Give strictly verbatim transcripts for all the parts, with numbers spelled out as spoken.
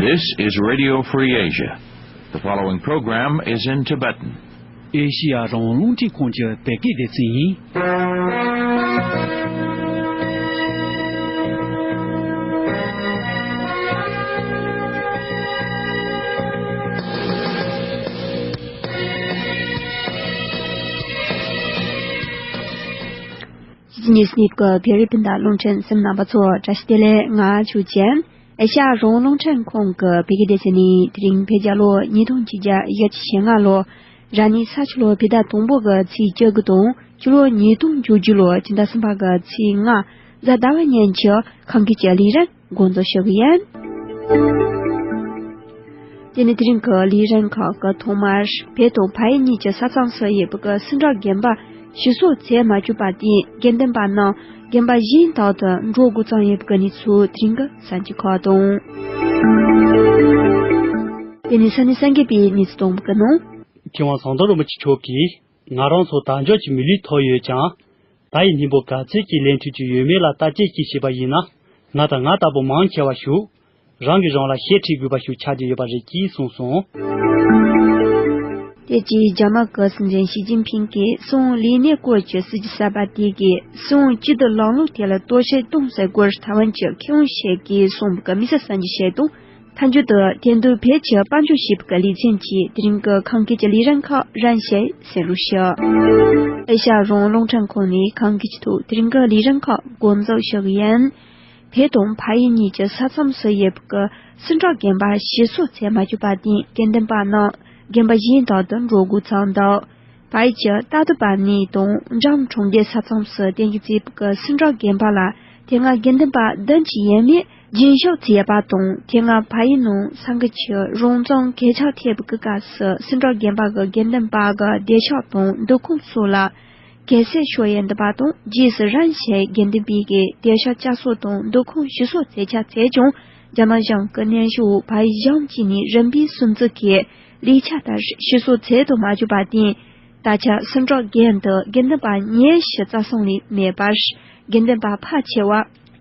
This is Radio Free Asia. The following program is in Tibetan. ཨེ་ཤི་ཡ་རང་དབང་རླུང་འཕྲིན་ཁང་གི་བོད་སྐད་སྡེ་ཚན་ཡིན། ཕྱི་ཉིས་ཉིས་ཀྱི་བོད་རིགས་སྤུན་ཟླ་རླུང་འཕྲིན་གསན་མཁན་རྣམ་པ་ཚོ་བཀྲ་ཤིས་བདེ་ལེགས། ང་ཆོས་ཅན། ཨེ་ཤ་ཡ་རང་དབང་རླུང་འཕྲིན་ཁང་གི་བོད་སྐད་སྡེ་ཚན་ནས་དེ་རིང་བོད་རྒྱལ་ལོ་ཉིས་སྟོང་ཆིག་བརྒྱ་བཞི་བཅུ་ཞེ་ལྔ་ལོ་ར་ནི་ས་ཕྱི་ལོ་བོད་ཟླ་དང་པོ་གི་ཚེས་བཅུ་དགུ་དང་ཕྱི་ལོ་ཉིས་སྟོང་བཅུ་བཞི་ལོ་ཕྱི་ཟླ་གསུམ་པ་གི་ཚེས་ལྔ་གཟའ་ཟླ་བ་ཉིན་གྱི་ཁམས་སྐད་ཀྱི་ལས་རིམ་འགོ་འཛུགས་ཞུ་གི་ཡིན། དེ་ནས་དེ་རིང་གི་ལས་རིམ་ཁག་གི་ཐོག་མར་བོད་དང་ཕ་ཡུལ་གཉིས་ཀྱི་ས་མཚམས་སུ་ཡོད་པའི་གི་སུམ་རྟགས་རྒན་པ་ཞིག་གསོ་མཛད་མ་བཅུག་པར་བརྟེན་དགེ་འདུན་པ་རྣམས་དགོན་པ་གཞན་དག་ཏུ་འགྲོ་དགོས་ཙང་ཡོད་པའི་གི་གནས་ཚུལ་དེ་རིང་གི་གསར་འགྱུར་ཁག་དང་། དེ་ནས་ས་གནས་སངས་རྒྱས་པའི་གནས་ཚུལ་གཏོང་བའི་གི་ནང་། མཁས་དབང་ཟམ་གདོང་རིན་པོ་ཆེ་མཆོག་གིས་ང་རང་ཚོ་དལ་འབྱོར་གྱི་མི་ལུས་ཐོབ་ཡོད་ཀྱང་། ད་ཡི་སྙིང་པོ་ག་ཚོད་ཀྱི་ལེན་ཐུབ་ཀྱི་ཡོད་མེད་ལ་བརྟག་དཔྱད་ཅིག་བྱས་པ་ཡིན་ན། ང་དང་ང་ལྟ་བུ་མང་ཆེ་བ་ཞིག་རང་གིས་རང་ལ་ཞེ་ཁྲེལ་དགོས་པ་ཞིག་ཆགས་ཀྱི་ཡོད་པ་རེད་ཅེས་གསུངས་སོང་། དེ་རྗེས་རྒྱ་དམར་གྱི་སྲིད་འཛིན་ཞི་ཅིན་ཕིང་གིས་སྲིད་དབང་ལས་གནས་སྐོར་གྱི་སྲིད་ཇུས་གསར་པ་དེ་གིས་སྲིད་དབང་སྐྱིད་སྡུག་ལམ་ལུགས་ཐད་ལ་གཏོར་བཤིག་གཏོང་སའི་སྐོར་ཐའེ་ཝན་གྱི་མཁས་དབང་ཞིག་གིས་གསུངས་པའི་དམིགས་བསལ་གསར་འགྱུར་ཞིག་དང་། མཐའ་མཇུག་ཏུ་དེ་འདུག་བོད་ཀྱི་དཔལ་འབྱོར་ཞེས་པའི་ལེ་ཚན་གྱིས་དེ་རིང་གི་ཁམས་སྐད་ཀྱི་ལས་རིམ་ཁག་རིམ་བཞིན་གསན་རོགས་ཞུ། ཨེ་ཤ་ཡ་རང་དབང་རླུང་འཕྲིན་ཁང་ནས་ཁམས་སྐད་ཀྱི་ཐོག་དེ་རིང་གི་ལས་རིམ་ཁག་འགོ་འཛུགས་ཞུ་གི་ཡིན། བོད་དང་ཕ་ཡུལ་གཉིས་ཀྱི་ས་མཚམས་སུ་ཡོད་པའི་སུམ་རྟགས་རྒན་པ་ཞིག་གསོ་མཛད་མ་བཅུག་པར་བརྟེན་དགེ་འདུན་པ་རྣམས་དགོན་པ་གཞན་དག་ཏུ་འགྲོ་དགོས་ཙང་འདུག་ཕ་ཡུལ་གྱི་ཏ་ཏུ་པ་ནི་དང་འགྲམ་གྲོང་རྡལ་ས་མཚམས་སུ་རྟེན་གཞི་བྱས་པའི་སུམ་རྟགས་རྒན་པ་ལ་དེ་སྔ་དགེ་འདུན་པ་བདུན་གྱི་ཡས་མས་རྒྱུན་བཞུགས་བྱས་པ་དང་། དེ་སྔ་ཕ་ཡུལ་ནང་ས་འགུལ་གྱི་རོང་ཙང་གོད་ཆག་ཐེབས་པའི་སྐབས་སུ་སུམ་རྟགས་རྒན་པ་གིས་དགེ་འདུན་པ་གི་བདེ་འཇགས་དང་འདུ་ཁང་སོགས་ལ་གལ་སྲིད་ཤོར་ཡོང་དུས་པ་དང་རྗེས་སུ་རིམ་བཞིན་དགེ་འདུན་པའི་གི་བདེ་འཇགས་བཅའ་སྲོལ་དང་འདུ་ཁང་ཞིག་གསོ་མཛད་ཆ་བཙལ་ཀྱང་། རྒྱ་ནག་གཞུང་གི་སྙན་ཞུ་འོག་ཕ་ཡུལ་གཞུང་གཅིག་ནས་རིམ་པས་སྲུང་བརྩི་གི་ལས་འཆར་ལྟར་ཞིག་གསོ་མཛད་དུ་མ་བཅུག་པར་བརྟེན། ད་ཆ་སུམ་རྟགས་རྒན་དུ་དགེ་འདུན་པ་ཉི་ཤུ་རྩ་གསུམ་ལས་མེད་པར། དགེ་འདུན་པ་ཕལ་ཆེ་བ་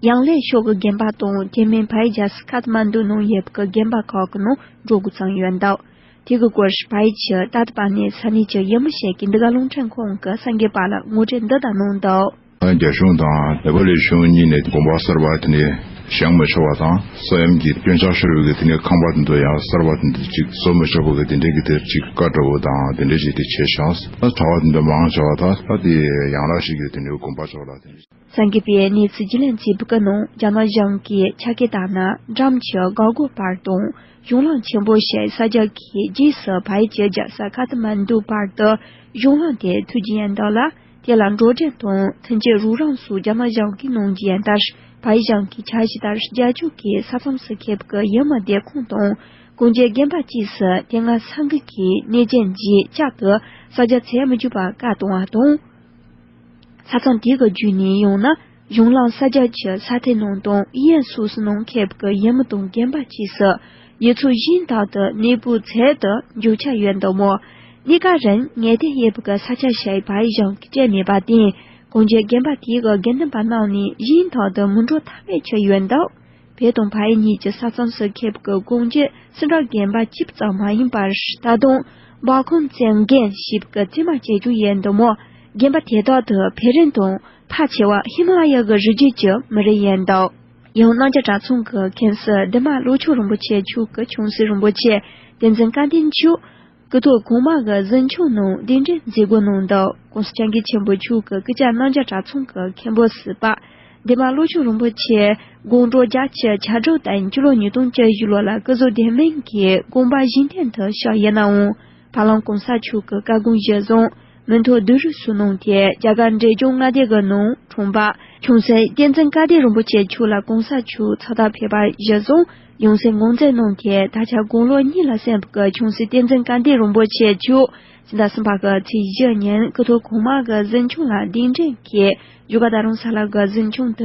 ཡང་ལེ་ཤོད་ཀྱི་དགོན་པ་དང་དེ་མིན་ཕ་ཡུལ་རྒྱལ་ས་ཁ་ཐ་མན་ཌུ་ནང་ཡོད་པའི་དགོན་པ་ཁག་གི་ནང་འགྲོ་དགོས་ཙང་ཡོད་འདུག་དེ་གི་སྐོར་ཕ་ཡུལ་གྱི་ཏ་ཏུ་པ་ནི་ས་གནས་ཀྱི་ཡུལ་མི་ཞིག་གིས་འདི་ག་རླུང་འཕྲིན་ཁང་གི་གསར་འགོད་པ་ལ་ངོ་སྤྲོད་འདི་ལྟར་གནང་འདུག་རྒྱ་གཞུང་དང་ནེ་པ་ལི་གཞུང་གཉིས་ནས་དགོན་པ་གསར་པ་དེ་ནས་བཞེངས་མི་ཆོག་པ་དང་། ས་ཡོམ་གྱིས་སྐྱོན་ཆག་ཤོར་བའི་དེ་ནས་ཁང་པ་དེ་ཚོ་ཡང་གསར་པ་དེ་འདྲ་ཅིག་བཟོ་མི་ཆོག་པའི་དེ་འདྲའི་གི་དེར་ཅིག་བཀའ་བསྒྲགས་པ་དང་དེ་འདྲ་ཅིག་དེ་བྱས་ཤིང་། ད་གྲྭ་བ་དེ་འདྲ་མང་ཆེ་བ་ད་ད་དེ་ཡང་ལ་ཞིག་གི་དེ་འདྲའི་དགོན་པ་ཆོག་ལ་དེ་འདྲ། སངས་རྒྱས་པའི་གནས་ཚུལ་རྒྱུས་ལོན་བྱས་པའི་ནང་རྒྱ་ནག་གཞུང་གིས་ཆ་རྐྱེན་ལྟར་ན་འགྲམ་གྱི་སྒང་གོ་བར་དང་གཞུང་ལམ་ཆེན་པོ་ཞིག་ས་རྒྱ་གི་རྗེས་སུ་ཕ་ཡུལ་གྱི་རྒྱལ་ས་ཁ་ཐ་མན་ཌུ་བར་དུ་གཞུང་ལམ་དེ་མཐུད་ཀྱི་ཡིན་འདུག་ལ། དེ་ལ་འགྲོ་གྲོན་དང་ཐོན་སྐྱེད་རོགས་རམ་སོགས་རྒྱ་ནག་གཞུང་གིས་གནང་གི་ཡོད་ལྟར། ཕ་ཡུལ་གཞུང་གི་འཆར་གཞི་ལྟར་རྒྱ་ཕྱོགས་ཀྱི་ས་མཚམས་སུ་ཁེབས་ཀྱི་ཡུལ་མི་སྡེ་ཁག་དང་གངས་ལྗོངས་དགོན་པ་བཅས་སུ་དེ་སྔ་ས་འགུལ་གྱི་གནོད་སྐྱོན་གྱི་རྐྱེན་དུ་ས་རྒྱ་འཚོལ་མི་བཅུག་པར་བཀའ་གཏོང་བ་དང་། ས་མཚམས་དེ་གི་བརྒྱུད་ནས་ཡོང་ན་གཞུང་ལམ་ས་རྒྱ་ཆེ་ས་མཐོའི་ནང་དང་གཡས་སོ་སོའི་ནང་ཁེབས་ཀྱི་ཡུལ་མི་དང་དགོན་པ་བཅས་སུ་ཡུལ་ཚོ་གཞན་དག་ཏུ་གནས་སྤོ་འཚོལ་དུ་འཇུག་འཆར་ཡོད་འདུག་མོད། གནས་སྐབས་རིང་ངེས་གཏན་ཡོད་པའི་ས་ཆ་ཞིག་ཕ་ཡུལ་གཞུང་གིས་སྤྲད་མེད་པར་བརྟེན། གངས་ལྗོངས་དགོན་པ་དེའི་དགེ་འདུན་པ་རྣམས་ནི་གཞན་དག་ཏུ་མི་འགྲོ་ཐབས་མེད་ཆགས་ཡོད་འདུག་བོད་དང་ཕ་ཡུལ་གཉིས་ཀྱི་ས་མཚམས་སུ་ཁེབས་ཀྱི་གངས་ལྗོངས་སུམ་རྟགས་དགོན་པ་གཅིག་ཙམ་མ་ཡིན་པར། ད་དུང་འབའ་ཁམས་བཙན་དགོན་ཞེས་པའི་བཙུན་མ་བཅས་བཞུགས་ཡོད་འདུག་མོད། དགོན་པ་དེ་དག་ཏུ་ཕེབས་རིང་དང་ཕལ་ཆེ་བ་ཧི་མ་ལ་ཡ་གི་རི་རྒྱུད་ཀྱི་མི་རིགས་ཡིན་འདུག་ཡང་རྣམ་རྒྱལ་གྲྭ་ཚང་གི་མཁན་ཟུར་འདན་མ་བློ་ཆོས་རིན་པོ་ཆེ་མཆོག་གི་ཆུང་སྲིད་རིན་པོ་ཆེ་བསྟན་འཛིན་སྐལ་ལྡན་མཆོག་སྐུ་ཐོག་གོང་མ་གི་གཟིམ་ཆུང་ནང་གདན་འདྲེན་མཛད་སྒོ་གནང་འདུག ྋགོང་ས་ྋསྐྱབས་མགོན་ཆེན་པོ་མཆོག་གི་སྐུ་ཕྱྭ་རྣམ་རྒྱལ་གྲྭ་ཚང་གི་མཁན་པོ་ཟུར་པ་འདན་མ་བློ་ཆོས་རིན་པོ་ཆེ་དགུང་གྲངས་བརྒྱད་ཅུ་གྱ་དྲུག་དང་སྤྱི་ལོ་ཉིས་སྟོང་བཅུ་བཞི་ལོ་ལ་སྐུ་གཟུགས་བདེ་སྨིན་གྱིས་དགོངས་པ་བཞེས་གཏན་དུ་བཞག་ཡོད་ནའང་། ཕ་གླང་གོང་ས་མཆོག་གི་བཀའ་དགོངས་གཞིར་བཟུང་མུ་མཐུད་བསྡུ་རུབ་སོགས་གནང་སྟེ། རྒྱ་གར་འབྲས་ལྗོངས་མངའ་སྡེ་གི་ནང་ཁྲོམ་པ་ཆུང་སྲིད་བསྟན་འཛིན་སྐལ་ལྡན་རིན་པོ་ཆེ་མཆོག་ལ་གོང་ས་མཆོག་ཚབ་ཏུ་ཕེབས་པ་གཞིར་བཟུང་ཡང་སྲིད་ངོས་འཛིན་གནང་སྟེ། ད་ཆ་དགུང་ལོ་གཉིས་ལ་སོན་པའི་ཆུང་སྲིད་བསྟན་འཛིན་སྐལ་ལྡན་རིན་པོ་ཆེ་མཆོག་ཕྱི་ཟླ་གསུམ་པ་གི་ཚེས་བཞི་ཉིན་སྐུ་ཐོག་གོང་མ་གི་གཟིམ་ཆུང་ལ་གདན་འདྲེན་གྱིས་བཞུགས་སྒར་རྡ་རམ་ས་ལ་གི་གཟིམ་ཆུང་དུ་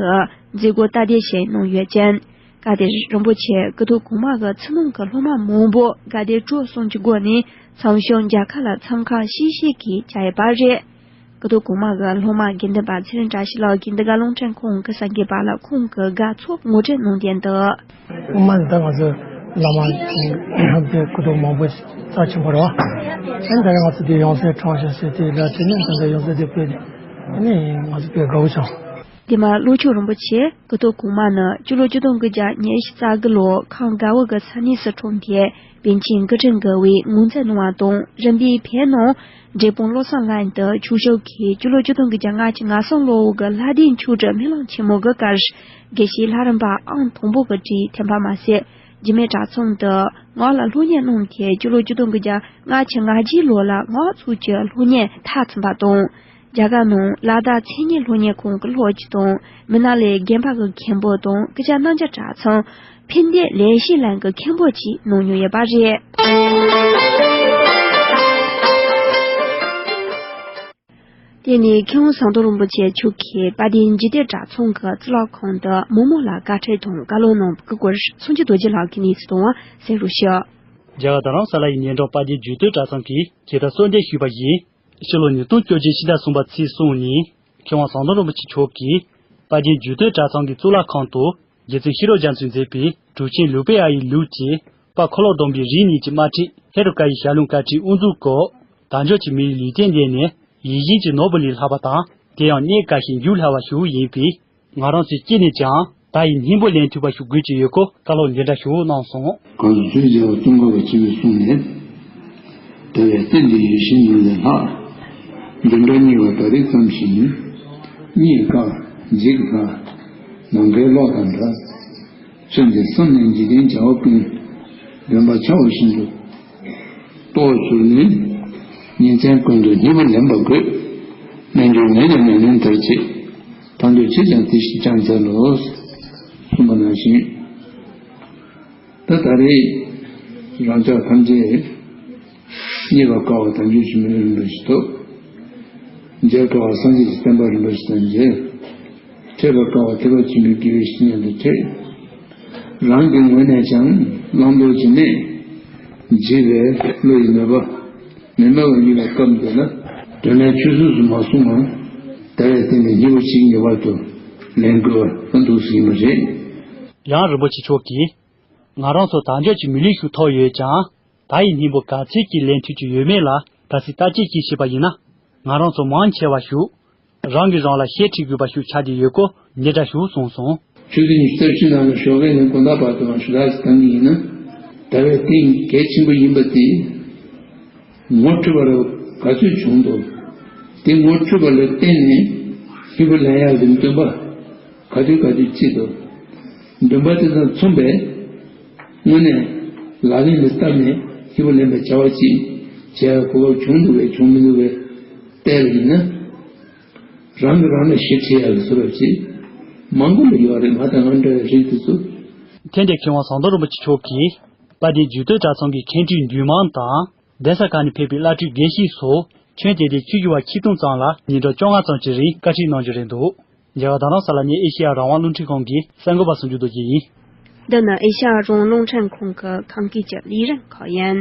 མཛད་སྒོ་སྟབས་བདེ་ཞིག་གནང་ཡོད་ཅིང་། སྐབས་དེར་རིན་པོ་ཆེ་སྐུ་ཐོག་གོང་མ་གི་ཚུར་གནང་གི་སློབ་མ་མང་པོ་དགའ་དད་སྤྲོ་གསུམ་གྱི་སྒོ་ནས་མཚམས་བཞུགས་མཇལ་ཁ་ལ་འཚམས་ཁང་ཞིག་ཞིག་གིས་བཅར་ཡོད་པ་རེད། སྐུ་ཐོག་གོང་མ་གི་སློབ་མ་དགེ་འདུན་པ་ཚེ་རིང་བཀྲ་ཤིས་ལགས་ཀྱིས་འདི་ག་རླུང་འཕྲིན་ཁང་གི་གསར་འགོད་པ་ལ་ཁོང་གི་དགའ་ཚོར་ངོ་སྤྲོད་གནང་དོན་དུ། སློབ་མ་འདི་ང་ཚོ་ བླ་མ་དེ་སྐུ་གདུང་མང་པོ་རྩ་ཆེན་པོ་རེད་བ། ཨ་ནི་ད་རེས་ང་ཚོ་དེ་ཡང་སེ་དྲངས་ཤག་ཟེར་དེ་ལ་དེ་ནས་ད་ལྟ་ཡང་སེ་དེ་སྤེལ་ནས་ཨ་ནི་ང་ཚོ་དཔེ་དགའ་བོ་བྱུང་། དེ་མ་ཀླུ་ཆུ་རིན་པོ་ཆེ་སྐུ་ཐོག་གོང་མ་ནི་སྤྱི་ལོ་ཆིག་སྟོང་དགུ་བརྒྱ་ཉེར་རྩ་དགུ་ལོར་ཁམས་དགའ་བོད་ཀྱི་ས་གནས་སུ་འཁྲུངས་ཏེ་པཎ་ཆེན་སྐུ་ཕྲེང་དགུ་བའི་ངོ་མཚར་གནང་བ་དང་རིམ་པས་བོད་ནང་འབྲས་སྤུངས་བློ་བཟང་གླིང་དུ་ཆོས་ཞུགས་ཀྱིས་སྤྱི་ལོ་ཆིག་སྟོང་དགུ་བརྒྱ་ལྔ་བཅུ་ང་གསུམ་ལོའི་ལྷ་ལྡན་ཆོས་སྒྲུབ་སྨོན་ལམ་ཆེན་མོ་གི་སྐབས་དགེ་བཤེས་ལྷ་རམས་པ་ཨང་དང་པོ་གི་གྲས་ཐོན་པ་མ་ཟད། རྒྱུད་སྨད་གྲྭ་ཚང་དུ་སྔགས་ལ་སློབ་གཉེར་གནང་སྟེ་སྤྱི་ལོ་ཆིག་སྟོང་དགུ་བརྒྱ་ལྔ་བཅུ་ང་བརྒྱད་ལོ་ལ་སྔགས་ཚུལ་གྱི་སློབ་གཉེར་མཐར་ཕྱིན་པ་དང་། རྒྱ་གར་ནང་ལ་དྭགས་མཚན་ཉིད་སློབ་གཉེར་ཁང་གི་སློབ་སྤྱི་དང་། མི་ནག་ལའི་དགོན་པ་གི་མཁན་པོ་དང་སྐུ་བཅར་རྣམ་རྒྱལ་གྲྭ་ཚང་ཕན་བདེ་ལེགས་བཤད་གླིང་གི་མཁན་པོ་བཅས་གནང་མྱོང་ཡོད་པ་རེད། དེ་ནས་མཁས་དབང་ཟམ་གདོང་རིན་པོ་ཆེ་མཆོག་གིས་དཔལ་ལྡན་འཇིག་རྟེན་གྲྭ་ཚང་གི་གཙུག་ལག་ཁང་དུ་མི་མང་ལ་བཀའ་ཁྲིད་དང་བཀའ་སློབ་གནང་བའི་སྐོར་སངས་རྒྱས་རྡོ་རྗེ་ལགས་ཀྱིས་གནས་ཚུལ་དང་གསན་རོགས་ཞུ། རྒྱ་གར་རྡ་རམ་ས་ལ་ཡི་ཉེ་འགྲམ་དཔལ་ལྡན་རྒྱུད་སྟོད་གྲྭ་ཚང་གིས་ཇི་ལྟར་གསོལ་འདེབས་ཞུས་པ་བཞིན། ཕྱི་ལོ་ཉིས་སྟོང་བཅོ་བརྒྱད་ཕྱི་ཟླ་གསུམ་པ་ཚེས་གསུམ་ཉིན་མཁས་དབང་ཟམ་གདོང་རིན་པོ་ཆེ་མཆོག་གིས་དཔལ་ལྡན་རྒྱུད་སྟོད་གྲྭ་ཚང་གི་གཙུག་ལག་ཁང་དུ་རྗེ་བཙུན་ཤེས་རབ་རྒྱ་མཚོས་མཛད་པའི་གྲུབ་ཆེན་ལུགས་པའི་ཨ་ཡི་ལུགས་ཀྱི་དཔལ་འཁོར་ལོ་སྡོམ་པའི་རིགས་གཉིས་ཀྱི་དམར་ཁྲིད་ཧེ་རུ་ཀ་ཡི་ཞལ་ལུང་བཀའ་ཁྲིད་དབུ་འཛུགས་སྐོར་དལ་འབྱོར་གྱི་མི་ཡི་ལུས་རྟེན་ལྡན་ནས་ཡིད་བཞིན་གྱི་ནོར་བུ་ལས་ལྷག་པ་དང་དེ་ཡང་གནས་དགའ་ཞིང་རྒྱུ་ལྷ་བ་ཞུ་བོ་ཡིན་པས། ང་རང་ཚོས་ཅི་ནས་ཀྱང་ད་ཡི་སྙིང་པོ་ལེན་ཐུབ་པ་ཞིག་དགོས་ཀྱི་ཡོད་སྐོར་བཀའ་སློབ་འདི་འདྲ་ཞུ་གནང་སོང་། གང་ཚུལ་མཇལ་བ་ཙོང་ཁ་པ་ཆེན་པོས་གསུངས་ནས། དེ་བས་རྟེན་འདི་ཡིད་བཞིན་ནོར་ལས་ལྷག་འདི་འདྲ་རྙེད་པ་ད་རེས་ཙམ་ཞིག་ཡིན། རྙེད་དཀའ་འཇིག་དཀའ་ནམ་མཁའི་གློག་དང་འདྲ། ཚུལ་འདི་བསམ་ནས་འཇིག་རྟེན་བྱ་བ་ཀུན། འདོན་པ་ཆ་བ་བཞིན་དུ། རྟོགས་གྱུར་ནས། ཉིན་མཚན་ཀུན་ཏུ་སྙིང་པོ་ལེན་པ་དགོས། རྣལ་འབྱོར་ངས་ཀྱང་ཉམས་ལེན་མཐར་བྱེད། ཐར་འདོད་ཆེས་ཀྱང་དེ་བཞིན་བསྐྱང་འཚལ་ལོ། གསུངས་པ་ནང་བཞིན། ད་ད་རེས་རང་ཅག་ཐམས་ཅད་རྙེད་པར་དཀའ་བ་དལ་འབྱོར་གྱི་མི་ལུས་རིན་པོ་ཆེ་ཐོབ། མཇལ་དཀའ་བ་སངས་རྒྱས་ཀྱི་བསྟན་པ་རིན་པོ་ཆེ་དང་མཇལ། ཐོས་པར་དཀའ་བ་ཐེག་པ་ཆེན་པོའི་དགེ་བའི་བཤེས་གཉེན་དུ་ཐོས། རང་གི་ངོས་ནས་ཀྱང་བླང་དོར་གྱི་གནས། འཇིགས་པའི་བློ་ཡི་མོས་པ་མི་མེད་པར་གྱུར་པའི་སྐབས་འདི་ལ་དོན་ལས་ཆོས་སྲོལ་དུ་མ་གསུངས་པར་དེ་བས་བརྟེན་ནས་སྙིང་པོ་ཅིག་ངེས་པར་དུ་ལེན་དགོས་པ་འདུག་ཟེར་ཡིན་པ་རེད། ཡང་རིན་པོ་ཆེ་མཆོག་གིས། ང་རང་ཚོ་དལ་འབྱོར་གྱི་མི་ལུས་ཤིག་ཐོབ་ཡོད་ཀྱང་། ད་ཡི་སྙིང་པོ་ག་ཚོད་ཀྱིས་ལེན་ཐུབ་ཀྱི་ཡོད་མེད་ལ་ད་སྲིད་བརྟག་དཔྱད་ཅིག་བྱས་པ་ཡིན་ན། ང་རང་ཚོ་མང་ཆེ་བ་ཞིག་རང་གིས་རང་ལ་ཤེད་ཁྲིད་དགོས་པ་ཞིག་ཆགས་བསྡད་ཡོད་སྐོར་འདི་འདྲ་ཞིག་གསུངས་སོང་། ཆུ་ཚོད་ཉི་ཤུ་རྩ་བཞི་ནང་ལ་ཞོགས་ཀས་ནས་དགོང་དག་བར་དུའང་ཞུ་དག་ཅིག་བཏང་གི་ཡིན་ན། ད་བས་གཏིང་གལ་ཆེན་པོ་ཡིན་པ་དེ། ངོ་འཕྲོད་པར་ག་ཚོད་བྱུང་འདུག་དེ་ངོ་འཕྲོད་པ་ལ་བརྟེན་ནས་སྙིང་པོ་ལེན་ཡག་གི་འདུན་པ་ག་དུས་ག་དུས་སྐྱེས་འདུག་འདུན་པ་དེ་དང་མཚུངས་པའི་དངོས་གནས་ལག་ལེན་ལ་བསྟར་ནས་སྐྱིད་པོ་ལེན་པའི་བྱ་བ་ཅིག་བྱེད་ཡག་གོ་སྐབས་བྱུང་འདུག་པས་བྱུང་མི་འདུག་པས་བལྟས་པ་ཡིན་ན། རང་གིས་རང་ལ་ཞིབ་ཕྲ་ཡག་གི་བཟོ་འདྲ་ཅིག་མང་པོ་ལ་ཡོད་རེད། ང་དང་ང་འདྲ་བའི་རིགས་དེ་ཚོ། ཐེངས་འདིར་མཁས་དབང་ཟམ་གདོང་རིན་པོ་ཆེ་མཆོག་གིས་དཔལ་ལྡན་རྒྱུད་སྟོད་གྲྭ་ཚང་གི་མཁན་ཁྲིད་འདུས་མང་དང་། གདན་ས་ཁག་ནས་ཕེབས་པའི་བླ་སྤྲུལ་དགེ་བཤེས་སོགས་ཁྱོན་བསྡོམས་ཏེ་ཆོས་ཞུ་བ་ཆིག་སྟོང་ཙམ་ལ་ཉིན་གྲངས་བཅོ་ལྔ་ཙམ་གྱི་རིང་བཀའ་ཁྲིད་གནང་རྒྱུ་རེད་འདུག་རྒྱ་གར་རྡ་རམ་ས་ལ་ནས་ཨེ་ཤེ་ཡ་རང་དབང་རླུང་འཕྲིན་ཁང་གི་གསར་འགོད་པ་ཟུང་འཇུག་རྡོ་རྗེ་ཡིན། འདི་ནི་ཨེ་ཤེ་ཡ་རང་དབང་རླུང་འཕྲིན་ཁང་གི་ཁམས་སྐད་ཀྱི་ལས་རིམ་ཁག་ཡིན།